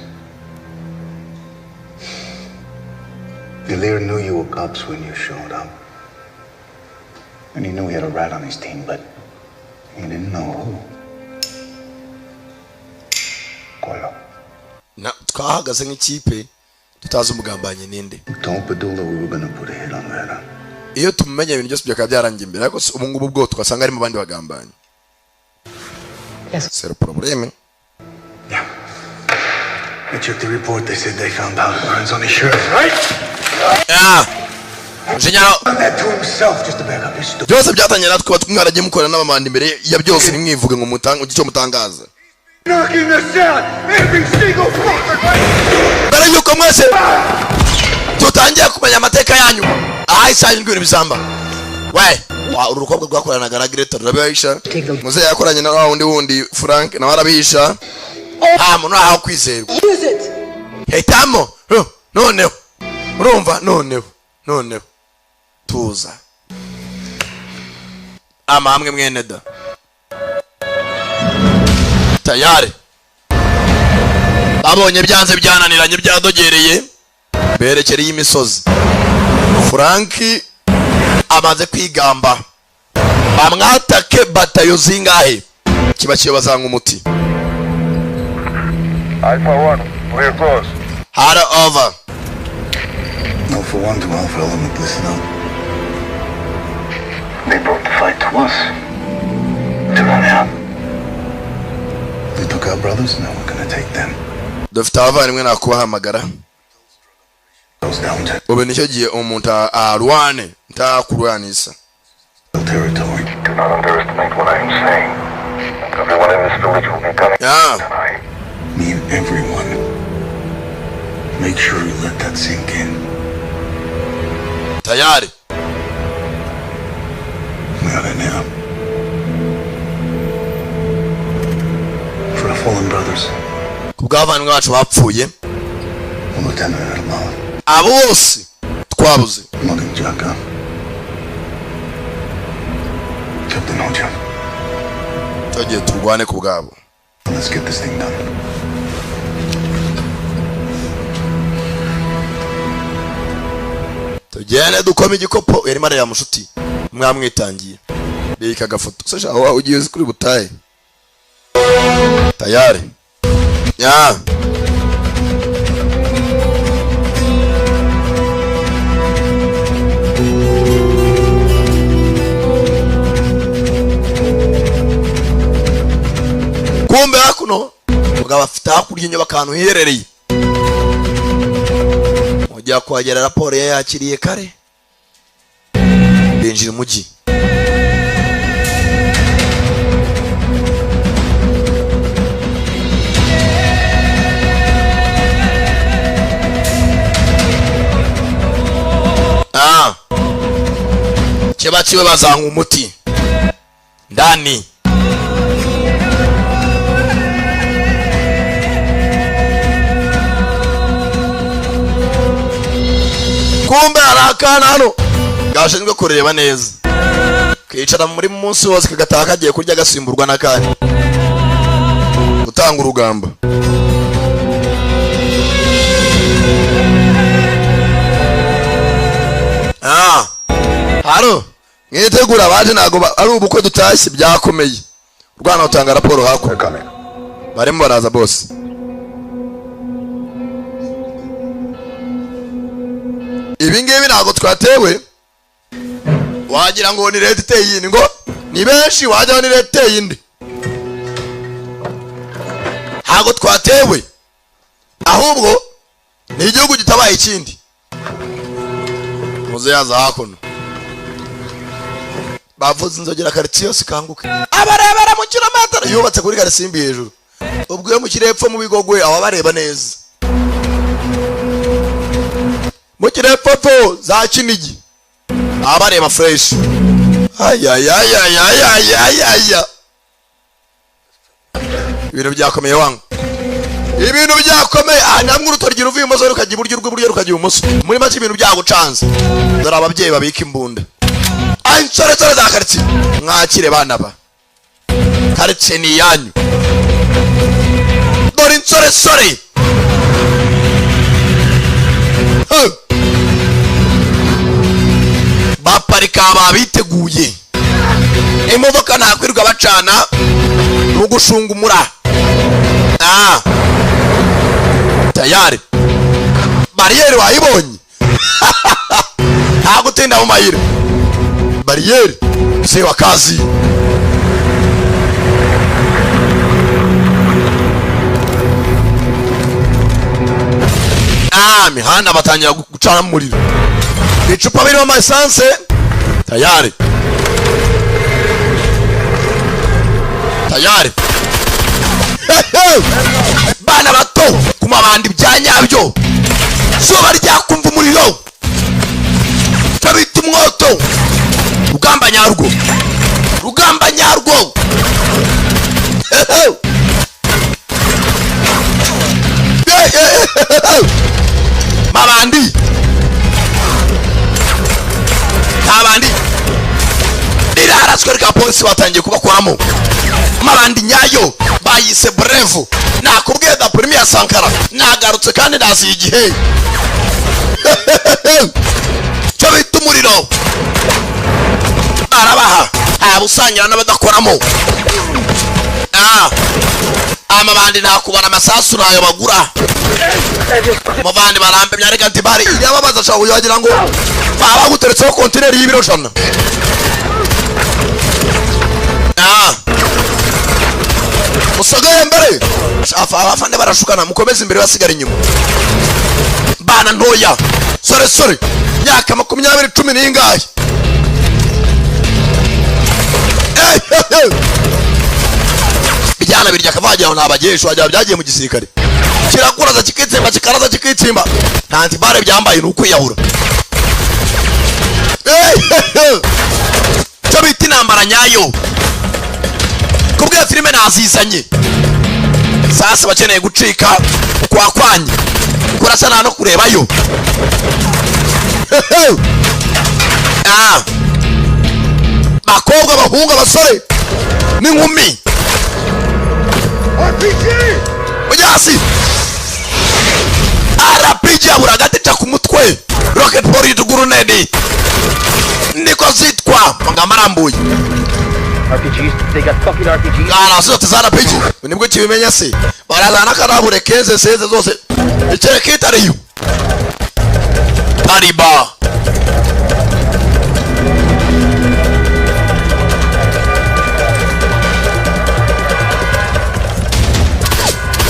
Delir knew you were cops when you showed up. And he knew he had a rat on his team, but he didn't know who. Kolo. Twahagaze nk'ikipe tutazi umugambanyi ninde. We told Padula we were gonna put a hit on Vera. Iyo tumumenya ibintu byose byakaba byarangiye imbere, ariko ubu ngubu bwo twasanga harimo abandi bagambanyi. Yes. Zero problème. I checked the report. They said they found powder burns on his shirt. Right? Ah, Mujinya. Done that to himself just to back up his story. Byose byatangiye natwe kuba mwaragiye mukorana n'abamanda imbere ya byose, ntimwivuge ngo mutange icyo mutangaza. Knocking us out every single fucking Mbere yuko mwese tutangiye kumenya amateka yanyu ahahise ibintu bizamba we wa uru rukobwa rwakoranaga na Greta rurabihisha, muzehe yakoranye na wa wundi wundi Frank nawe arabihisha, nta muntu aho kwizerwa. Use it. Hitamo. Huh, noneho urumva, noneho noneho tuza amahambwe mwene da tayari babonye byanze byananiranye byadogereye berekereye imisozi. Frank amaze kwigamba bamwatake batayo zingahe Kiba kiyo bazanywa umuti. Alpha 1, we're close. Hara, over. Alpha 1 to Alpha Element, listen up. They brought the fight to us. To run out. They took our brothers, now we're gonna take them. Dufite abavandimwe, nakubahamagara. Goes down to Ubu nicyo gihe umuntu arwane ntakurwanisa. territory. Do not underestimate what I am saying. Everyone in this village will be coming tonight. Me and everyone. Make sure you let that sink in. Tayari. We are there now. For our fallen brothers, Ku bw'abavandimwe bacu bapfuye, Lieutenant Ermal, abo bose twabuze. Morgan Jaka, Captain Hoja. Twagiye turwane ku bwabo. Let's get this thing done. Tugende dukome igikopo. Yarimo areba mushuti mwamwitangiye, bika agafoto se shaho wawe ugiye uzi kuri butaye. Tayari ya. Kumbe hakuno mugabo afite hakurya inyubako ahantu hiherereye. Ujya kuhagera, raporo ye yakiriye kare, binjira umujyi. Ah. Kiba kiwe bazanywa umuti ndani. Kumbe hari akana hano gashinzwe kureba neza, kicara muri munsi wose kagataha kagiye kurya, gasimburwa n'akandi gutanga urugamba. Ah, haro mwitegura abaje, ntago ari ubukwe dutashye, byakomeye. Urwana utanga raporo hakuno, barimo baraza bose. Ibi ngibi ntabwo twatewe, wagira ngo ni leta iteye iyindi, ngo ni benshi, wagira ngo ni leta iteye indi. Ntabwo twatewe, ahubwo ni igihugu gitabaye ikindi. Muze yaza hakuno, bavuze inzogera, karitsiye yose ikanguke. Abarebera mu kilometero yubatse kuri karisimbi hejuru, ubwo iyo mukiri hepfo mu bigogwe aba bareba neza, mukiri hepfo za Kinigi aba bareba fresh. Ayayayayayayaya, ibintu byakomeye wangu, ibintu byakomeye. Aha namwe urutoryi ruvuye ibumoso rukajya iburyo, urw'iburyo rukajya ibumoso, muri make ibintu byagucanze. Dore ababyeyi babika imbunda. Ay, nsoresore za karitsiye, mwakire bana ba karitsiye ni iyanyu. Dore insoresore. Huh. Baparika babiteguye imodoka, ntakwirirwa bacana mu gushungumura. Ah, tayari bariyeri wayibonye, nta gutinda mu mayira. Bariyeri mzee wa kazi. Ah, mihanda batangira gucana umuriro, icupa birimo ama essence. Tayari, tayari. Bana bato ku mabandi bya nyabyo, zuba ryakumva umuriro cyo bita umwoto. Rugamba nyarwo, rugamba nyarwo. Mabandi ntabandi riraraswe rika polisi batangiye kubakoramo mabandi nyayo, bayise brevu. Nakubwiye da premier Sankara nagarutse kandi naziye igihe cyo bita umuriro. Barabaha nta busangira n'abadakoramo. Ah, amabandi ntakubara amasasu nayo bagura. Muvandi barambemye, ariko anti-balle irababaza shahu, wagira ngo baba baguteretseho kontineri y'ibiro 100. Ah, musagaye mbere. Abafande barashukana, mukomeze imbere, basigara inyuma. Bana ntoya, sore sore, myaka 20, cumi n'ingahe. Eh, eh, eh. Bijyana birya akavagira ngo ntabagesho, wagira byagiye mu gisirikare. Kirakuraza kikitsimba, kikaraza kikitsimba, nta anti-balle byambaye, ni ukwiyahura. Eh, eh, eh. Cyo bita intambara nyayo kubwira filime nazizanye. Sasa bakeneye gucika kwa kwanya kurasa nta no kurebayo. Ah, bakobwa, abahungu, abasore n'inkumi. RPG! Mujya hasi. RPG abura agati ca ku mutwe. Rocket body grenade niko zitwa, amagambo arambuye. RPGs? They got fucking RPGs? Ara zose za RPG nibwo kibimenya se, barazana akarabure keze seze zose ikereka itariyo tariba.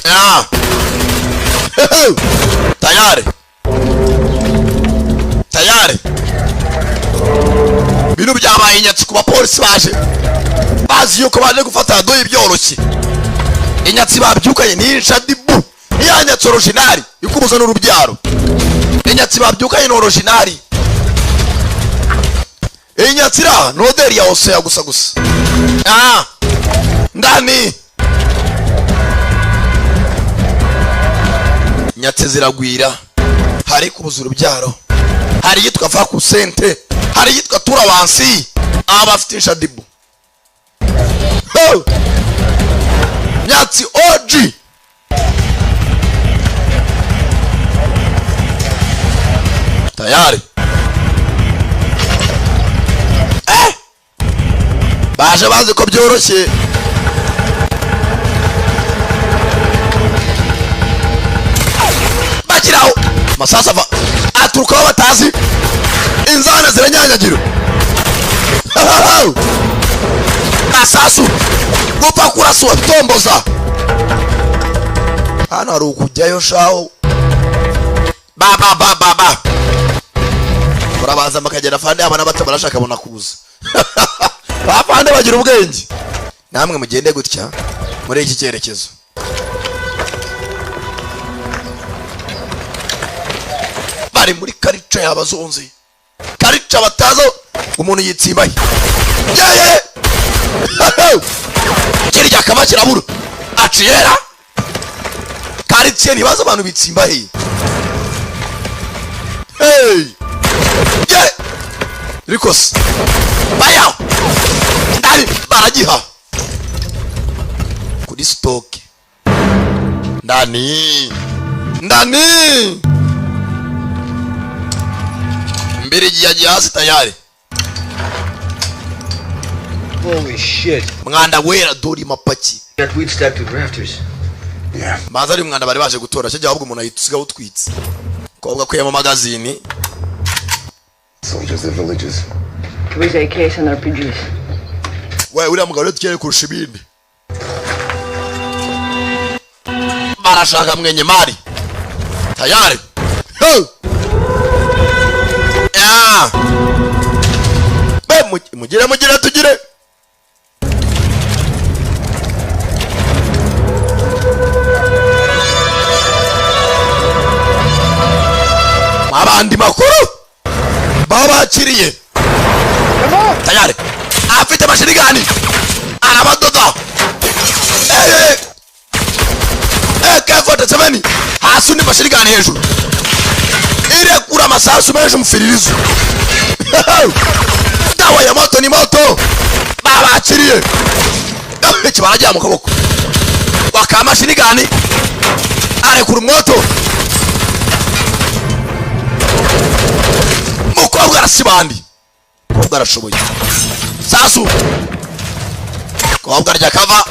Ah. Tayari tayari, ibintu byabaye inyatsi ku bapolisi baje bazi yuko baje gufata doyi byoroshye. Inyatsi babyukanye ni inshadibu, ni nyatsi original ikubuza n'urubyaro. Inyatsi babyukanye ni original. Inyatsi ra noderi ya osea gusa gusa. Ah, ndani inyatsi ziragwira, hari kubuza urubyaro, hari yitwa vakusente, hari yitwa turawansi, aba afite inshadibu. Ho! Nyatsi OG. Tayari. Eh! Baje bazi ko byoroshye. Bakiraho masasa ava aturuka aho batazi, inzana ziranyanyagira. Masasu gupfa kuraswa tomboza. Hano hari ukujyayo shaho. Ba ba ba ba ba. Barabaza bakagera afande, abana bato barashaka bona kuza. Afande bagira ubwenge. Namwe mugende gutya muri iki cyerekezo. Bari muri karica y'abazunzi. Karica batazo umuntu yitsimbaye. Yeye! Kirya kaba kirabura. Aciyera. Karitsiye ntibaza abantu bitsimbaye. Hey! Ye! Rikos. Baya! Ndari baragiha. Kuri stock. Ndani. Ndani. Mbere yagiye hasi tayari. Holy shit. Mwanda wera dori mapaki. That weed stacked with rafters. Yeah. Maza ari mwanda bari baje gutora cyajya, ahubwo umuntu ahita utwitse. Kobwa kwiyama magazine. Soldiers the villages. With AKs and RPGs. We uriya mugabo rero tukeneye kurusha ibindi. Barashaka mwenye mari. Tayari. Ho! Ah! Be mugire mugire tugire. Abandi makuru babakiriye. Tayari. Afite mashirigani. Arabadoda. Eh. AK-47 hasi ni mashirigani hejuru. Irekura amasasu menshi mufiririzo. Dawa ya moto ni moto. Babakiriye. Kibarajya mu kaboko. Wakamashirigani. Arekura umwoto. Mukobwa arasibandi. Mukobwa arashoboye. Sasu. Mukobwa arya kava.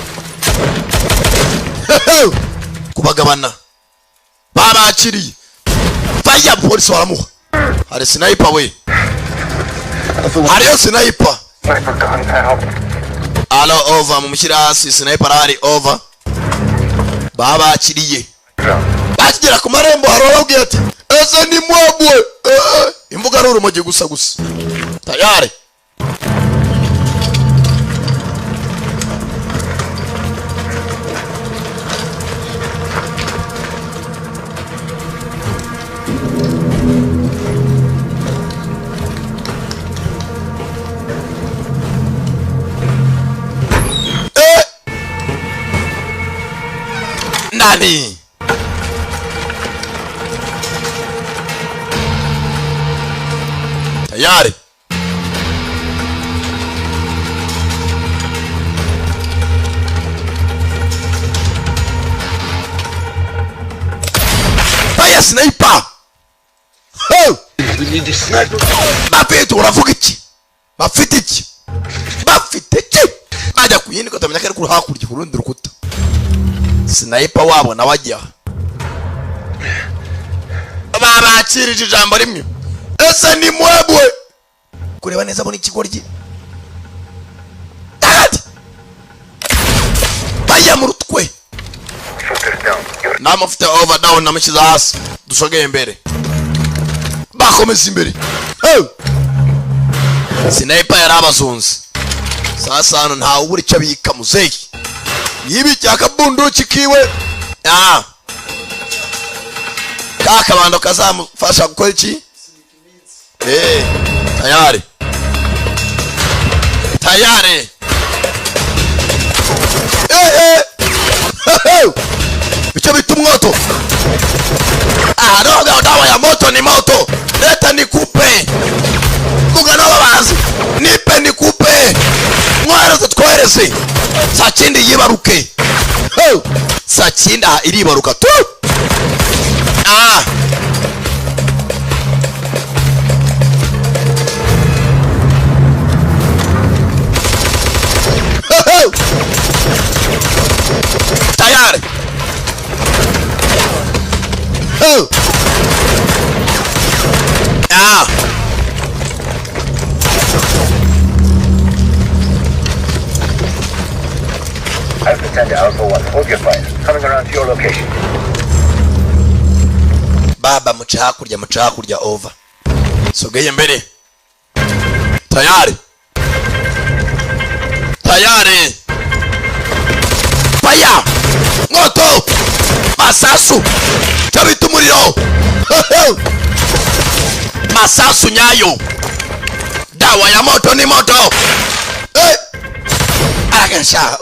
Kubagabana babakiriye faya, polisi baramuha. Hari sniper we, hariyo sniper. Sniper gone now. Alo, over, mumushyire hasi, sniper arahari, over. Babakiriye bakigera ku marembo, hari uwababwiye ati: "Ese ni mwagwe?" Eh, imvuga ari urumogi gusa gusa. Tayari Eh! Nani tayari. Fire, sniper. Ho! We need the sniper. Bafite, uravuga iki? Bafite iki? Bafite iki? Bajya ku yindi kotamenya ko ari kuri hakurya ku rundi rukuta. Sniper wabo nawe ajya, babakirije ijambo rimwe: "Ese ni mwebwe?" Kureba neza abona ikigoryi. Tagati bajya mu rutwe. Namufite, over, down, namushyize hasi. Dusogeye imbere, bakomeza imbere. Hey! Sniper yari abazunze. Sasa hano ntawe ubura icyo abika. Muzeyi yibikiye akabunduki kiwe, ka kabando kazamufasha gukora iki? Tayari, tayari. Icyo bita umwoto. Ah, roga, dawa ya moto ni moto. Leta nikupe mugana w'abahanzi, nipe nikupe, mwohereze twohereze. Sakindi yibaruke. Ho! Sakindi aha iribaruka tu. Ah, Ho, ho! Tayari. Ho! Ah. Alpha 10 to Alpha 1. Hold your fire. Coming around to your location. Baba, muca hakurya, muca hakurya, over. Sogeye mbere. Tayari, tayari. Fire, moto, masasu, cyo bita umuriro, masasu nyayo. Dawa ya moto ni moto. Eh! Aragasha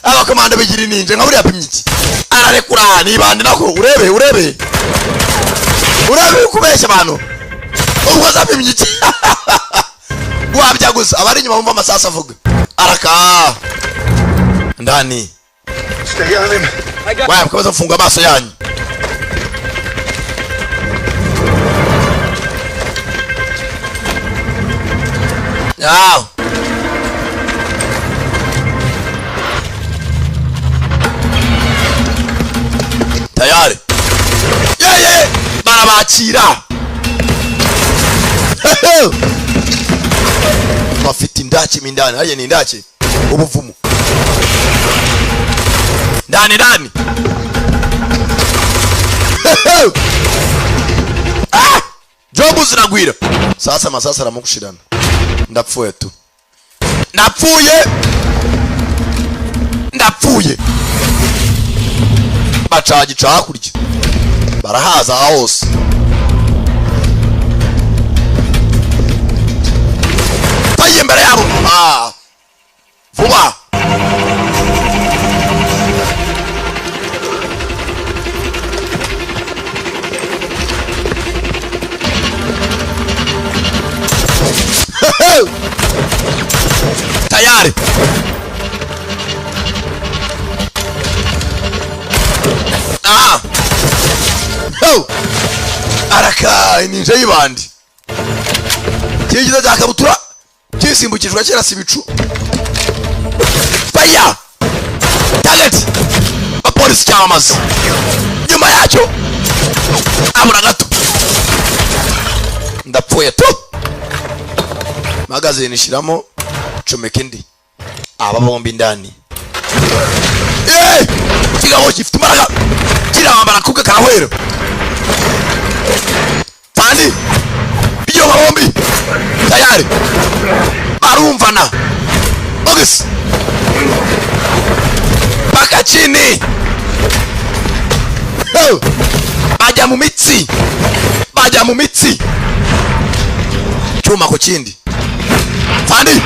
abakomando bigira ininje nka buriya. Apimye iki? Ararekura nibande nako. Urebe, urebe, urebe kubeshya abantu. Ubwo zapimye iki? Wabya gusa abari inyuma bumva amasasu avuga. Araka ndani. Stay on him. Waya, mukomeze mufunga amaso yanyu. Yaw. Tayari yeye, barabakira bafite indaki mo indani. Hariya ni indaki, ubuvumo ndani ndani. Ah! Jobu ziragwira. Sasa masasa aramugushirana. Ndapfuye tu, ndapfuye, ndapfuye. Bacagica hakurya, barahaza aha hose. Bagiye imbere yabo. Ah! Vuba. Tayari. Ah! Oh! Araka ininja y'ibandi kigize cya kabutura kisimbukijwe kirasa ibicu. Fire. Target abapolisi cyamamaza nyuma yacyo abura gato. Ndapfuye tu. Magazine ishyiramo, comeka indi. Aba bombi ndani. Eh! Ikigabo gifite imbaraga, kirambara kubwe karahwera kandi iyo bombi tayari barumvana. Bogisi paka chini. Oh! Bajya mu mitsi, bajya mu mitsi, cyuma ku kindi. Fandi,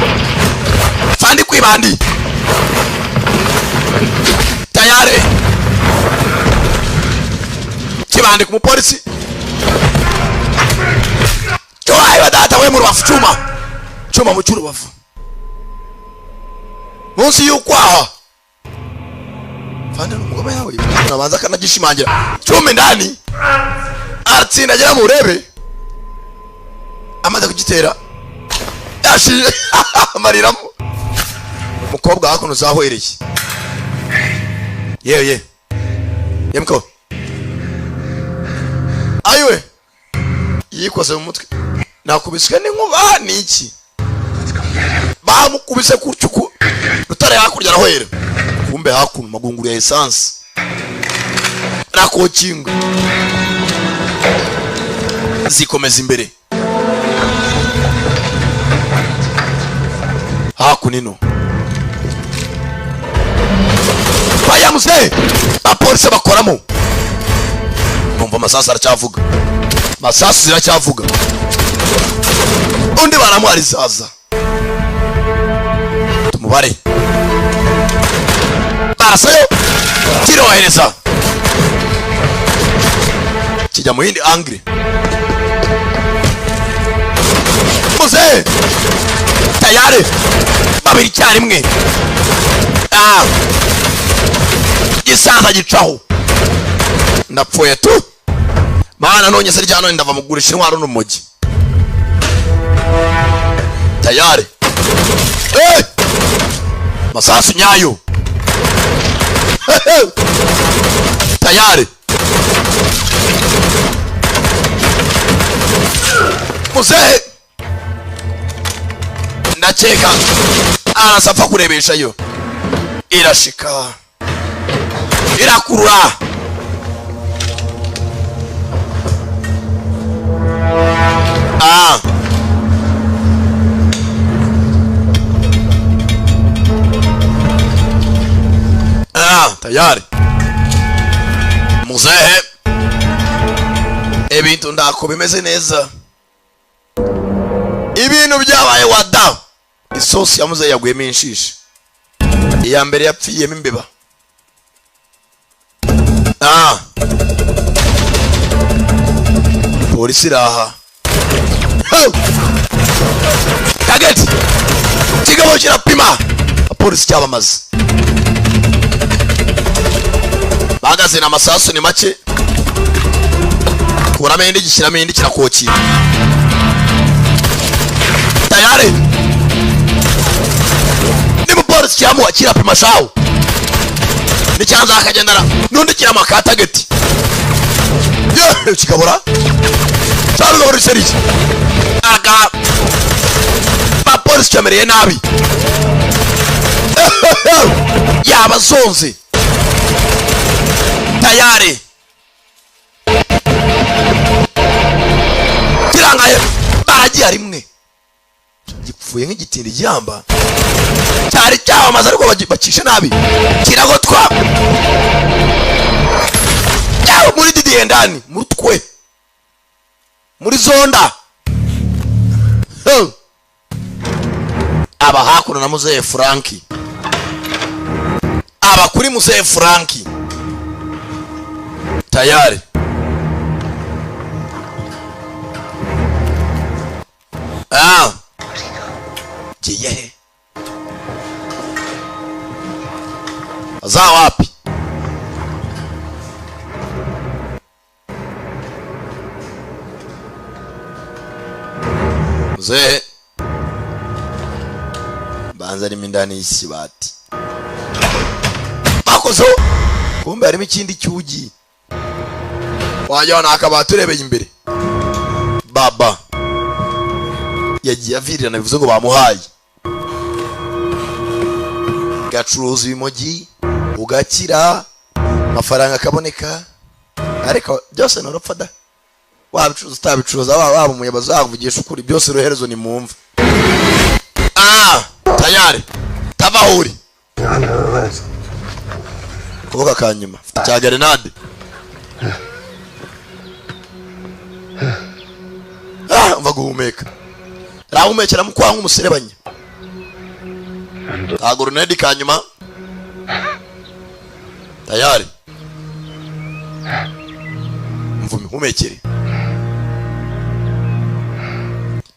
fandi kwibandi tayari kibandi ku mupolisi. Cyohaye data we mu rubavu, cyuma, cyuma mu cy'urubavu munsi y'ukwaha. Fandi umugome yawe urabanza akanagishimangira. Cyuma indani, aratsinda agera mu urebe amaze kugitera yashije amariramo. Umukobwa hakuno zahwereye. Yewe ye yemko ayiwe yikoze mu mutwe, nakubiswe n'inkuba niki bamukubise kucuku rutare hakurya arahwera. Kumbe hakuno magunguru ya essence rakokinga zikomeza imbere hakunino bayamuze abapolisi bakoramo. Numva amasasu aracyavuga, amasasu ziracyavuga, undi baramuharizaza tumubare barasayo kirohereza kijya mu yindi angle. Muze tayari babiri icyarimwe. Ah, gisaza gicaho. Ndapfuye tu mana nonye se rya none ndava mugurisha intwaro n'umugi tayari. Eh, masasu nyayo tayari. Muzehe ndakeka arasapfa kurebesha yo irashika irakurura. Ah, ah, tayari muzehe ebintu ndako bimeze neza, ibintu byabaye wada. Isosi ya muzehe yaguyemo inshishi, iya mbere yapfiyemo imbeba. Ah, polisi iraha. Target kigabo kirapima apolisi cyabamaze bahagaze na masasu ni make. Kuramo indi gishyiramo indi kirakokira tayari. Ni mupolisi cyamuha kirapima shawo nicyanza akagendana n'undi kiramuha ka target. Yewe kikabura cyarugabura iseriye aga abapolisi cyamereye nabi yabazonze tayari kirangaye baragiye rimwe gipfuye nk'igitindi gihamba cyari cyabamaze ariko bacishe nabi kiragotwa cyaho muri didiye ndani mutwe muri zonda. Aba hakuno na muzehe Franki, aba kuri muzehe Franki tayari. Ah, giye za wapi? Muzehe banza arimo indani y'isibati. Yakozeho, kumbe harimo ikindi cyugi, wajya ni akabati urebeye imbere. Baba yagiye avirirana, bivuze ngo bamuhaye gacuruza ibimogi ugakira, amafaranga akaboneka, ariko byose ni urupfu da. Wabicuruza utabicuruza, waba umuyobozi, wavugisha ukuri, byose uruherezo ni mumva. Ah, tayari tava uri kuvuga kanyuma cya grenade. Ah, umva guhumeka, rahumekera mu kwanga umuserebanya ka grenade kanyuma. Tayari mvumi humekere.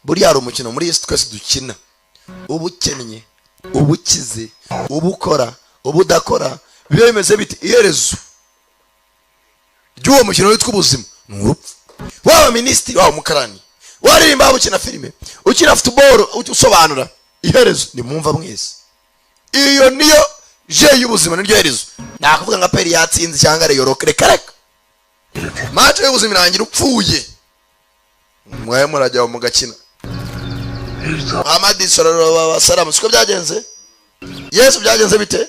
Buriya hari umukino muri isi twese dukina, ubukennye, ubukize, ubukora, ubudakora, biba bimeze bite? Iherezo ry'uwo mukino witwa ubuzima ni urupfu. Waba minisitiri, waba umukarani, waririmba, waba ukina filime, ukina football, usobanura, iherezo ni mumva mwese. Iyo niyo je y'ubuzima, niryo herezo. Nakuvuga nka peri yatsinze cyangwa reyoroke, reka reka, match y'ubuzima irangira upfuye. Mwaye murajya mugakina Muhammad sallallahu alaihi wasallam, siko byagenze? Yesu byagenze bite?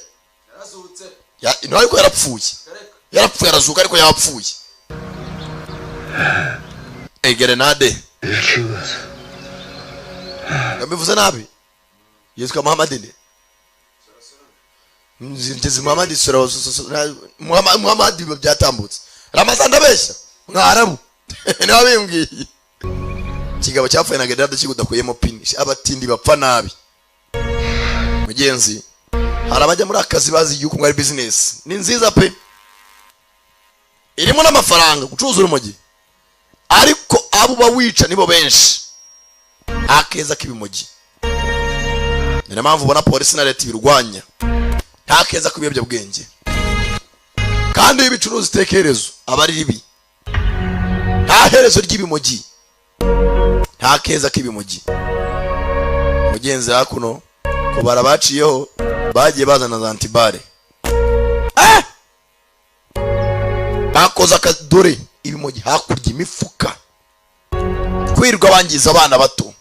Ya ino ariko yarapfuye, yarapfuye arazuka, ariko yapfuye. Grenade ndabivuze nabi. Yesu Muhammad ni ngeze Muhammad sallallahu Muhammad byatambutse. Ramazan ndabeshya mwarabu niba bimbwiye kigabo cyapfuye na grenade kigudakuyemo pini. Abatindi bapfa nabi mugenzi. Hari abajya muri akazi bazi yuko ngo ari business ni nziza pe, irimo n'amafaranga gucuruza urumogi, ariko abo bawica nibo benshi. Akeza k'ibimogi, ni mpamvu ubona polisi na leta ibirwanya. Nta keza k'ibiyobyabwenge, kandi iyo ibicuruza itekerezo aba ari ribi. Nta herezo ry'ibimogi, nta keza k'ibimogi mugenzi. Hakuno kubara baciyeho bagiye bazana za antibare, bakoze akadore ibimogi hakurya imifuka, kwirirwa bangiza abana bato.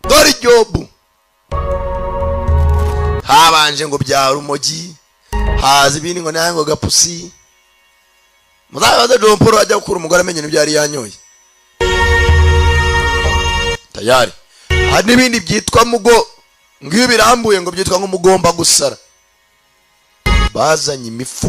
Dore Jobu habanje ngo bya rumogi, haza ibindi ngo nango gapusi. Muzabaze John Paul ajya gukura umugore amenye n'ibyo yari yanyoye. Tayari hari n'ibindi byitwa mugo, ngiyo birambuye ngo byitwa ngo mugomba gusara. Bazanye imifuka.